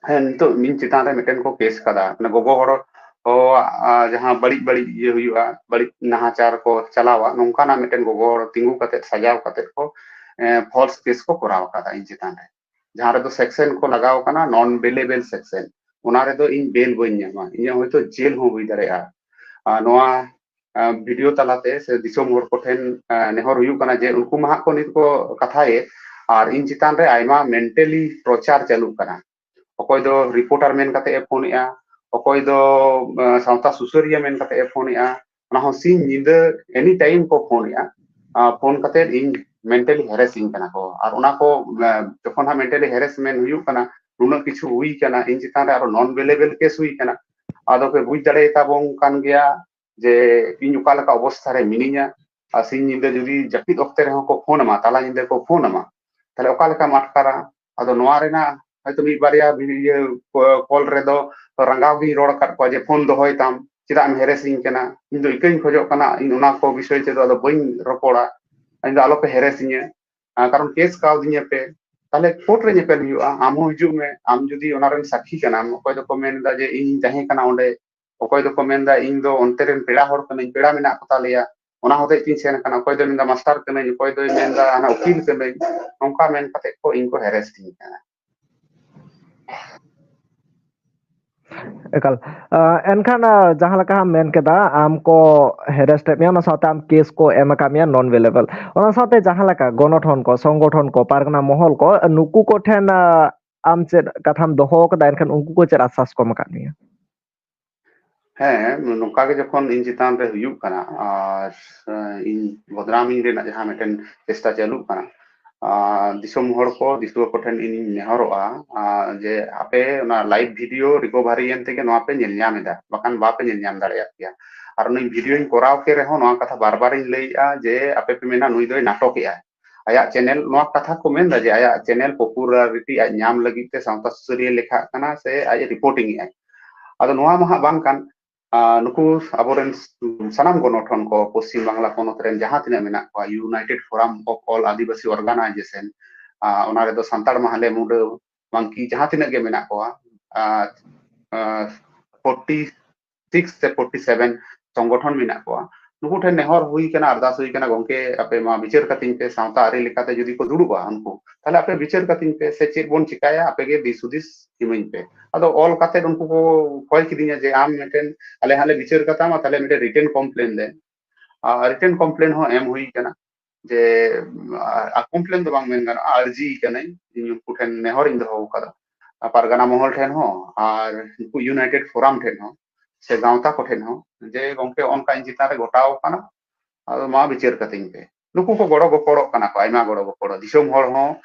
ᱦᱮᱸ, ᱱᱤᱛᱚᱜ ᱤᱧ ᱪᱮᱛᱟᱱ ᱨᱮ ᱢᱤᱫᱴᱮᱱ ᱠᱚ ᱠᱮᱥ ᱠᱟᱫᱟ, ᱢᱟᱱᱮ ᱜᱚᱜᱚ ᱦᱚᱲ ᱠᱚᱣᱟᱜ, ᱟ, ᱡᱟᱦᱟᱸ ᱵᱟᱹᱲᱤᱡ ᱵᱟᱹᱲᱤᱡ ᱤᱭᱟᱹ ᱦᱩᱭᱩᱜᱼᱟ, ᱵᱟᱹᱲᱤᱡ ᱱᱟᱦᱟᱪᱟᱨ ᱠᱚ ᱪᱟᱞᱟᱣᱟ, ᱱᱚᱝᱠᱟᱱᱟᱜ ᱢᱤᱫᱴᱮᱱ ᱜᱚᱜᱚ ᱦᱚᱲ ᱛᱤᱸᱜᱩ ᱠᱟᱛᱮᱫ, ᱥᱟᱡᱟᱣ ᱠᱟᱛᱮᱫ ᱠᱚ, ᱮ, ᱯᱷᱚᱞᱥ ᱠᱮᱥ ᱠᱚ ᱠᱚᱨᱟᱣ ᱟᱠᱟᱫᱟ ᱤᱧ ᱪᱮᱛᱟᱱ ᱨᱮ, ᱡᱟᱦᱟᱸ ᱨᱮᱫᱚ ᱥᱮᱠᱥᱮᱱ ᱠᱚ ᱞᱟᱜᱟᱣ ᱟᱠᱟᱱᱟ, ᱱᱚᱱ ᱵᱮᱞᱮᱵᱮᱞ ᱥᱮᱠᱥᱮᱱ᱾ ᱚᱱᱟ ᱨᱮᱫᱚ ᱤᱧ ᱵᱮᱞ ᱵᱟᱹᱧ ᱧᱟᱢᱟ, ᱤᱧᱟᱹᱜ ᱦᱚᱭᱛᱳ ᱡᱮᱞ ᱦᱚᱸ ᱦᱩᱭ ᱫᱟᱲᱮᱭᱟᱜᱼᱟ᱾ ᱟᱨ ᱱᱚᱣᱟ, ᱟ, ᱵᱷᱤᱰᱤᱭᱳ ᱛᱟᱞᱟᱛᱮ ᱥᱮ ᱫᱤᱥᱚᱢ ᱦᱚᱲ ᱠᱚᱴᱷᱮᱱ, ᱟ, ᱱᱮᱦᱚᱨ ᱦᱩᱭᱩᱜ ᱠᱟᱱᱟ ᱡᱮ ᱩᱱᱠᱩ ᱢᱟ ᱦᱟᱸᱜ ᱠᱚ ᱱᱤᱛ ᱠᱚ ᱠᱟᱛᱷᱟᱭᱮᱫ, ᱟᱨ ᱤᱧ ᱪᱮᱛᱟᱱ ᱨᱮ ᱟᱭᱢᱟ ᱢᱮᱱᱴᱟᱞᱤ ᱴᱚᱨᱪᱟᱨ ᱪᱟᱹᱞᱩᱜ ᱠᱟᱱᱟ᱾ ᱚᱠᱚᱭ ᱫᱚ ᱨᱤᱯᱳᱨᱴᱟᱨ ᱢᱮᱱ ᱠᱟᱛᱮ ᱮ ᱯᱷᱳᱱᱮᱜᱼᱟ, ᱚᱠᱚᱭ ᱫᱚ, ᱟ, ᱥᱟᱶᱛᱟ ᱥᱩᱥᱟᱹᱨᱤᱭᱟᱹ ᱢᱮᱱ ᱠᱟᱛᱮ ᱮ ᱯᱷᱳᱱᱮᱜᱼᱟ, ᱚᱱᱟ ᱦᱚᱸ ᱥᱤᱧ ᱧᱤᱫᱟᱹ ᱮᱱᱤ ᱴᱟᱭᱤᱢ ᱠᱚ ᱯᱷᱳᱱᱮᱜᱼᱟ᱾ ᱟ, ᱯᱷᱳᱱ ᱠᱟᱛᱮ ᱤᱧ ᱢᱮᱱᱴᱟᱞᱤ ᱦᱮᱨᱮᱥᱤᱧ ᱠᱟᱱᱟ ᱠᱚ᱾ ᱟᱨ ᱚᱱᱟ ᱠᱚ, ᱟ, ᱡᱚᱠᱷᱚᱱ ᱦᱟᱸᱜ ᱢᱮᱱᱴᱟᱞᱤ ᱦᱮᱨᱮᱥᱢᱮᱱᱴ ᱦᱩᱭᱩᱜ ᱠᱟᱱᱟ, ᱱᱩᱱᱟᱹᱜ ᱠᱤᱪᱷᱩ ᱦᱩᱭ ᱠᱟᱱᱟ, ᱤᱧ ᱪᱮᱛᱟᱱ ᱨᱮ ᱟᱨᱚ ᱱᱚᱱ ᱵᱮᱞᱮᱵᱮᱞ ᱠᱮᱥ ᱦᱩᱭ ᱠᱟᱱᱟ᱾ ᱟᱫᱚ ᱯᱮ ᱵᱩᱡᱽ ᱫᱟᱲᱮᱭᱟᱛᱟᱵᱚᱱ ᱠᱟᱱ ᱜᱮᱭᱟ ᱡᱮ ᱤᱧ ᱚᱠᱟ ᱞᱮᱠᱟ ᱚᱵᱚᱥᱛᱷᱟ ᱨᱮ ᱢᱤᱱᱟᱹᱧᱟ᱾ ᱟᱨ ᱥᱤᱧ ᱧᱤᱫᱟᱹ ᱡᱩᱫᱤ ᱡᱟᱹᱯᱤᱫ ᱚᱠᱛᱮ ᱨᱮᱦᱚᱸ ᱠᱚ ᱯᱷᱳᱱ ᱟᱢᱟ, ᱛᱟᱞᱟ ᱧᱤᱫᱟᱹ ᱠᱚ ᱯᱷᱳᱱ ᱟᱢᱟ, ᱛᱟᱦᱞᱮ ᱚᱠᱟ ᱞᱮᱠᱟᱢ ᱟᱴᱠᱟᱨᱟ? ᱟᱫᱚ ᱱᱚᱣᱟ ᱨᱮᱱᱟᱜ ᱦᱚᱭᱛᱳ ᱢᱤᱫ ᱵᱟᱨᱭᱟ ᱤᱭᱟᱹ ᱠᱚᱞ ᱨᱮᱫᱚ ᱨᱟᱸᱜᱟᱣ ᱜᱤᱧ ᱨᱚᱲ ᱟᱠᱟᱫ ᱠᱚᱣᱟ ᱡᱮ ᱯᱷᱳᱱ ᱫᱚᱦᱚᱭ ᱛᱟᱢ, ᱪᱮᱫᱟᱜ ᱮᱢ ᱦᱮᱨᱮᱥᱤᱧ ᱠᱟᱱᱟ? ᱤᱧ ᱫᱚ ᱤᱠᱟᱹᱧ ᱠᱷᱚᱡᱚᱜ ᱠᱟᱱᱟ, ᱤᱧ ᱚᱱᱟ ᱠᱚ ᱵᱤᱥᱚᱭ ᱛᱮᱫᱚ ᱟᱫᱚ ᱵᱟᱹᱧ ᱨᱚᱯᱚᱲᱟ, ᱤᱧ ᱫᱚ ᱟᱞᱚᱯᱮ ᱦᱮᱨᱮᱥᱤᱧᱟ᱾ ᱟᱨ ᱠᱟᱨᱚᱱ ᱠᱮᱥ ᱠᱟᱣᱫᱤᱧᱟ ᱯᱮ, ᱛᱟᱦᱞᱮ ᱠᱳᱨᱴ ᱨᱮ ᱧᱮᱯᱮᱞ ᱦᱩᱭᱩᱜᱼᱟ, ᱟᱢ ᱦᱚᱸ ᱦᱤᱡᱩᱜ ᱢᱮ, ᱟᱢ ᱡᱩᱫᱤ ᱚᱱᱟ ᱨᱮᱱ ᱥᱟᱹᱠᱷᱤ ᱠᱟᱱᱟᱢ᱾ ᱚᱠᱚᱭ ᱫᱚᱠᱚ ᱢᱮᱱ ᱮᱫᱟ ᱡᱮ ᱤᱧ ᱛᱟᱦᱮᱸ ᱠᱟᱱᱟ ᱚᱸᱰᱮ, ᱚᱠᱚᱭ ᱫᱚᱠᱚ ᱢᱮᱱ ᱮᱫᱟ ᱤᱧ ᱫᱚ ᱚᱱᱛᱮ ᱨᱮᱱ ᱯᱮᱲᱟ ᱦᱚᱲ ᱠᱟᱹᱱᱟᱹᱧ, ᱯᱮᱲᱟ ᱢᱮᱱᱟᱜ ᱠᱚ ᱛᱟᱞᱮᱭᱟ, ᱚᱱᱟ ᱦᱚᱛᱮᱡ ᱛᱤᱧ ᱥᱮᱱ ᱠᱟᱱᱟ, ᱚᱠᱚᱭ ᱫᱚᱭ ᱢᱮᱱᱫᱟ ᱢᱟᱥᱴᱟᱨ ᱠᱟᱹᱱᱟᱹᱧ, ᱚᱠᱚᱭ ᱫᱚᱭ ᱢᱮᱱᱫᱟ ᱦᱟᱱᱟ ᱩᱠᱤᱞ ᱠᱟᱹᱱᱟᱹᱧ, ᱱᱚᱝᱠᱟ ᱢᱮᱱ ᱠᱟᱛᱮ ᱠᱚ ᱤᱧ ᱠᱚ ᱦᱮᱨᱮᱥ ᱤᱧ ᱠᱟᱱᱟ᱾ ᱮᱠᱟᱞ᱾ ᱟᱸ, ᱮᱱᱠᱷᱟᱱ, ᱟᱸ, ᱡᱟᱦᱟᱸ ᱞᱮᱠᱟ ᱦᱟᱸᱜ ᱢᱮᱱ ᱠᱮᱫᱟ, ᱟᱢ ᱠᱚ ᱦᱮᱨᱮᱥ ᱮᱫ ᱢᱮᱭᱟ, ᱚᱱᱟ ᱥᱟᱶᱛᱮ ᱟᱢ ᱠᱮᱥ ᱠᱚ ᱮᱢ ᱟᱠᱟᱫ ᱢᱮᱭᱟ ᱱᱚᱱ ᱵᱮᱞᱮᱵᱮᱞ, ᱚᱱᱟ ᱥᱟᱶᱛᱮ ᱡᱟᱦᱟᱸ ᱞᱮᱠᱟ ᱜᱚᱱᱚᱴᱷᱚᱱ ᱠᱚ, ᱥᱚᱝᱜᱚᱴᱷᱚᱱ ᱠᱚ, ᱯᱟᱨᱜᱟᱱᱟ ᱢᱚᱦᱚᱞ ᱠᱚ, ᱱᱩᱠᱩ ᱠᱚ ᱴᱷᱮᱱ, ᱟᱸ, ᱟᱢ ᱪᱮᱫ ᱠᱟᱛᱷᱟᱢ ᱫᱚᱦᱚ ᱟᱠᱟᱫᱟ? ᱮᱱᱠᱷᱟᱱ ᱩᱱᱠᱩ ᱠᱚ ᱪᱮᱫ ᱟᱥᱥᱟᱥ ᱠᱚ ᱮᱢ ᱟᱠᱟᱫ ᱢᱮᱭᱟ? ᱦᱮᱸ, ᱱᱚᱝᱠᱟ ᱜᱮ ᱡᱚᱠᱷᱚᱱ ᱤᱧ ᱪᱮᱛᱟᱱ ᱨᱮ ᱦᱩᱭᱩᱜ ᱠᱟᱱᱟ, ᱟᱨ, ᱮ, ᱤᱧ ᱵᱚᱫᱱᱟᱢᱤᱧ ᱨᱮᱱᱟᱜ ᱡᱟᱦᱟᱸ ᱢᱤᱫᱴᱮᱱ ᱪᱮᱥᱴᱟ ᱪᱟᱹᱞᱩᱜ ᱠᱟᱱᱟ, ᱟᱨ ᱫᱤᱥᱚᱢ ᱦᱚᱲ ᱠᱚ, ᱫᱤᱥᱩᱣᱟᱹ ᱠᱚᱴᱷᱮᱱ ᱤᱧᱤᱧ ᱱᱮᱦᱚᱨᱚᱜᱼᱟ, ᱟᱨ ᱡᱮ ᱟᱯᱮ ᱚᱱᱟ live video recovery ᱮᱱ ᱛᱮᱜᱮ ᱱᱚᱣᱟ ᱯᱮ ᱧᱮᱞ ᱧᱟᱢ ᱮᱫᱟ, ᱵᱟᱠᱷᱟᱱ ᱵᱟᱯᱮ ᱧᱮᱞ ᱧᱟᱢ ᱫᱟᱲᱮᱭᱟᱜ ᱠᱮᱭᱟ᱾ ᱟᱨ ᱩᱱᱤ videoᱧ ᱠᱚᱨᱟᱣ ᱠᱮ ᱨᱮᱦᱚᱸ ᱱᱚᱣᱟ ᱠᱟᱛᱷᱟ ᱵᱟᱨ ᱵᱟᱨᱤᱧ ᱞᱟᱹᱭᱮᱫᱼᱟ ᱡᱮ ᱟᱯᱮ ᱯᱮ ᱢᱮᱱᱟ ᱱᱩᱭ ᱫᱚᱭ ᱱᱟᱴᱚᱠᱮᱜᱼᱟᱭ᱾ ᱟᱭᱟᱜ channel, ᱱᱚᱣᱟ ᱠᱟᱛᱷᱟ ᱠᱚ ᱢᱮᱱᱫᱟ ᱡᱮ ᱟᱭᱟᱜ channel popularity ᱟᱡ ᱧᱟᱢ ᱞᱟᱹᱜᱤᱫ ᱛᱮ ᱥᱟᱶᱛᱟ ᱥᱩᱥᱟᱹᱨᱤᱭᱟᱹ ᱞᱮᱠᱷᱟᱜ ᱠᱟᱱᱟ ᱥᱮ ᱟᱡ reporting ᱮᱜᱼᱟᱭ᱾ ᱟᱫᱚ ᱱᱚᱣᱟ ᱢᱟ ᱦᱟᱸᱜ ᱵᱟᱝ ᱠᱟᱱ᱾ ᱟᱨ ᱱᱩᱠᱩ ᱟᱵᱚᱨᱮᱱ ᱥᱟᱱᱟᱢ ᱜᱚᱱᱚᱴᱷᱚᱱ ᱠᱚ, ᱯᱚᱥᱪᱤᱢ ᱵᱟᱝᱞᱟ ᱯᱚᱱᱚᱛ ᱨᱮᱱ ᱡᱟᱦᱟᱸ ᱛᱤᱱᱟᱹᱜ ᱢᱮᱱᱟᱜ ᱠᱚᱣᱟ, United Forum of All Adivasi Organization, ᱟᱨ ᱚᱱᱟ ᱨᱮᱫᱚ ᱥᱟᱱᱛᱟᱲ ᱢᱟᱦᱞᱮ, ᱢᱩᱰᱟᱹ, ᱢᱟᱝᱠᱤ, ᱡᱟᱦᱟᱸ ᱛᱤᱱᱟᱹᱜ ᱜᱮ ᱢᱮᱱᱟᱜ ᱠᱚᱣᱟ, ᱟᱨ, ᱟᱨ forty six ᱥᱮ forty seven ᱥᱚᱝᱜᱚᱴᱷᱚᱱ ᱢᱮᱱᱟᱜ ᱠᱚᱣᱟ, ᱱᱩᱠᱩ ᱴᱷᱮᱱ ᱱᱮᱦᱚᱨ ᱦᱩᱭ ᱠᱟᱱᱟ, ᱟᱨᱫᱟᱥ ᱦᱩᱭ ᱠᱟᱱᱟ, "ᱜᱚᱝᱠᱮ, ᱟᱯᱮ ᱢᱟ ᱵᱤᱪᱟᱹᱨ ᱠᱟᱹᱛᱤᱧ ᱯᱮ, ᱥᱟᱶᱛᱟ ᱟᱹᱨᱤ ᱞᱮᱠᱟᱛᱮ ᱡᱩᱫᱤ ᱠᱚ ᱫᱩᱲᱩᱵᱼᱟ ᱩᱱᱠᱩ, ᱛᱟᱦᱞᱮ ᱟᱯᱮ ᱵᱤᱪᱟᱹᱨ ᱠᱟᱹᱛᱤᱧ ᱯᱮ, ᱥᱮ ᱪᱮᱫ ᱵᱚᱱ ᱪᱤᱠᱟᱭᱟ, ᱟᱯᱮ ᱜᱮ ᱫᱤᱥ ᱦᱩᱫᱤᱥ ᱤᱢᱟᱹᱧ ᱯᱮ᱾" ᱟᱫᱚ ᱚᱞ ᱠᱟᱛᱮ ᱩᱱᱠᱩ ᱠᱚ ᱠᱚᱭ ᱠᱤᱫᱤᱧᱟ ᱡᱮ, "ᱟᱢ ᱢᱤᱫᱴᱮᱱ, ᱟᱞᱮ ᱦᱟᱸᱜ ᱞᱮ ᱵᱤᱪᱟᱹᱨ ᱠᱟᱛᱟᱢᱟ, ᱛᱟᱦᱞᱮ ᱢᱤᱫᱴᱮᱱ written complaint ᱫᱮᱱ᱾" ᱟᱨ written complaint ᱦᱚᱸ ᱮᱢ ᱦᱩᱭ ᱠᱟᱱᱟ᱾ ᱡᱮ, ᱟᱨ complain ᱫᱚ ᱵᱟᱝ ᱢᱮᱱ ᱜᱟᱱᱚᱜᱼᱟ, ᱟᱹᱨᱡᱤ ᱠᱟᱹᱱᱟᱹᱧ, ᱤᱧ ᱩᱱᱠᱩ ᱴᱷᱮᱱ ᱱᱮᱦᱚᱨᱤᱧ ᱫᱚᱦᱚ ᱟᱠᱟᱫᱟ, ᱟᱨ ᱯᱟᱨᱜᱟᱱᱟ ᱢᱚᱦᱚᱞ ᱴᱷᱮᱱ ᱦᱚᱸ ᱟᱨ ᱩᱱᱠᱩ United Forum ᱴᱷᱮᱱ ᱦᱚᱸ ᱥᱮ ᱜᱟᱶᱛᱟ ᱠᱚᱴᱷᱮᱱ ᱦᱚᱸ, ᱡᱮ, "ᱜᱚᱝᱠᱮ, ᱚᱱᱠᱟ ᱤᱧ ᱪᱮᱛᱟᱱ ᱨᱮ ᱜᱷᱚᱴᱟᱣ ᱟᱠᱟᱱᱟ, ᱟᱫᱚ ᱢᱟ ᱵᱤᱪᱟᱹᱨ ᱠᱟᱹᱛᱤᱧ ᱯᱮ᱾" ᱱᱩᱠᱩ ᱠᱚ ᱜᱚᱲᱚ ᱜᱚᱯᱚᱲᱚᱜ ᱠᱟᱱᱟ ᱠᱚ, ᱟᱭᱢᱟ ᱜᱚᱲᱚ ᱜᱚᱯᱚᱲᱚ᱾ ᱫᱤᱥᱚᱢ ᱦᱚᱲ ᱦᱚᱸ,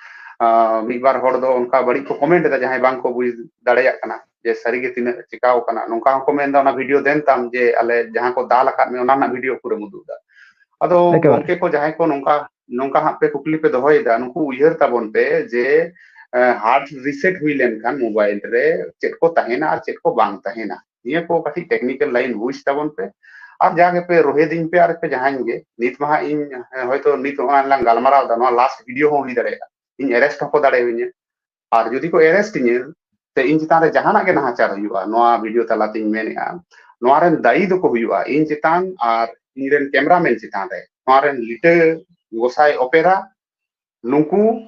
ᱟᱸ, ᱢᱤᱫ ᱵᱟᱨ ᱦᱚᱲ ᱫᱚ ᱚᱱᱠᱟ ᱵᱟᱹᱲᱤᱡ ᱠᱚ comment ᱮᱫᱟ, ᱡᱟᱦᱟᱸᱭ ᱵᱟᱝ ᱠᱚ ᱵᱩᱡᱽ ᱫᱟᱲᱮᱭᱟᱜ ᱠᱟᱱᱟ ᱡᱮ ᱥᱟᱹᱨᱤᱜᱮ ᱛᱤᱱᱟᱹᱜ ᱪᱤᱠᱟᱣ ᱠᱟᱱᱟ, ᱱᱚᱝᱠᱟ ᱦᱚᱸᱠᱚ ᱢᱮᱱᱫᱟ, "ᱚᱱᱟ video ᱫᱮᱱ ᱛᱟᱢ, ᱡᱮ ᱟᱞᱮ ᱡᱟᱦᱟᱸ ᱠᱚ ᱫᱟᱞ ᱟᱠᱟᱫ ᱢᱮ, ᱚᱱᱟ ᱨᱮᱱᱟᱜ video ᱩᱠᱩᱨᱮᱢ ᱩᱫᱩᱜ ᱮᱫᱟ?" ᱟᱫᱚ ᱮᱠᱮᱵᱟᱨᱮ᱾ ᱜᱚᱝᱠᱮ ᱠᱚ, ᱡᱟᱦᱟᱸᱭ ᱠᱚ ᱱᱚᱝᱠᱟ, ᱱᱚᱝᱠᱟ ᱦᱟᱸᱜ ᱯᱮ ᱠᱩᱠᱞᱤ ᱯᱮ ᱫᱚᱦᱚᱭᱮᱫᱟ, ᱱᱩᱠᱩ ᱩᱭᱦᱟᱹᱨ ᱛᱟᱵᱚᱱ ᱯᱮ ᱡᱮ, ᱮ, hard reset ᱦᱩᱭ ᱞᱮᱱᱠᱷᱟᱱ mobile ᱨᱮ ᱪᱮᱫ ᱠᱚ ᱛᱟᱦᱮᱱᱟ ᱟᱨ ᱪᱮᱫ ᱠᱚ ᱵᱟᱝ ᱛᱟᱦᱮᱱᱟ, ᱱᱤᱭᱟᱹ ᱠᱚ ᱠᱟᱹᱴᱤᱡ technical line ᱵᱩᱡᱽ ᱛᱟᱵᱚᱱ ᱯᱮ᱾ ᱟᱨ ᱡᱟ ᱜᱮᱯᱮ ᱨᱚᱦᱮᱫᱤᱧ ᱯᱮ ᱟᱨ ᱯᱮ ᱡᱟᱦᱟᱸᱭ ᱜᱮ, ᱱᱤᱛ ᱢᱟ ᱦᱟᱸᱜ ᱤᱧ, ᱦᱮᱸ, ᱦᱚᱭᱛᱳ ᱱᱤᱛ ᱚᱱᱟ ᱞᱟᱝ ᱜᱟᱞᱢᱟᱨᱟᱣ ᱮᱫᱟ, ᱱᱚᱣᱟ last video ᱦᱚᱸ ᱦᱩᱭ ᱫᱟᱲᱮᱭᱟᱜᱼᱟ, ᱤᱧ arrest ᱦᱚᱸᱠᱚ ᱫᱟᱲᱮᱭᱟᱹᱧᱟ᱾ ᱟᱨ ᱡᱩᱫᱤ ᱠᱚ arrest ᱤᱧᱟᱹ, ᱥᱮ ᱤᱧ ᱪᱮᱛᱟᱱ ᱨᱮ ᱡᱟᱦᱟᱱᱟᱜ ᱜᱮ ᱱᱟᱦᱟᱪᱟᱨ ᱦᱩᱭᱩᱜᱼᱟ, ᱱᱚᱣᱟ video ᱛᱟᱞᱟᱛᱤᱧ ᱢᱮᱱᱮᱫᱼᱟ, ᱱᱚᱣᱟ ᱨᱮᱱ ᱫᱟᱭᱤ ᱫᱚᱠᱚ ᱦᱩᱭᱩᱜᱼᱟ ᱤᱧ ᱪᱮᱛᱟᱱ ᱟᱨ ᱤᱧ ᱨᱮᱱ cameraman ᱪᱮᱛᱟᱱ ᱨᱮ, ᱱᱚᱣᱟ ᱨᱮᱱ ᱞᱤᱴᱟᱹ ᱜᱚᱸᱥᱟᱭ ᱚᱯᱮᱨᱟ, ᱱᱩᱠᱩ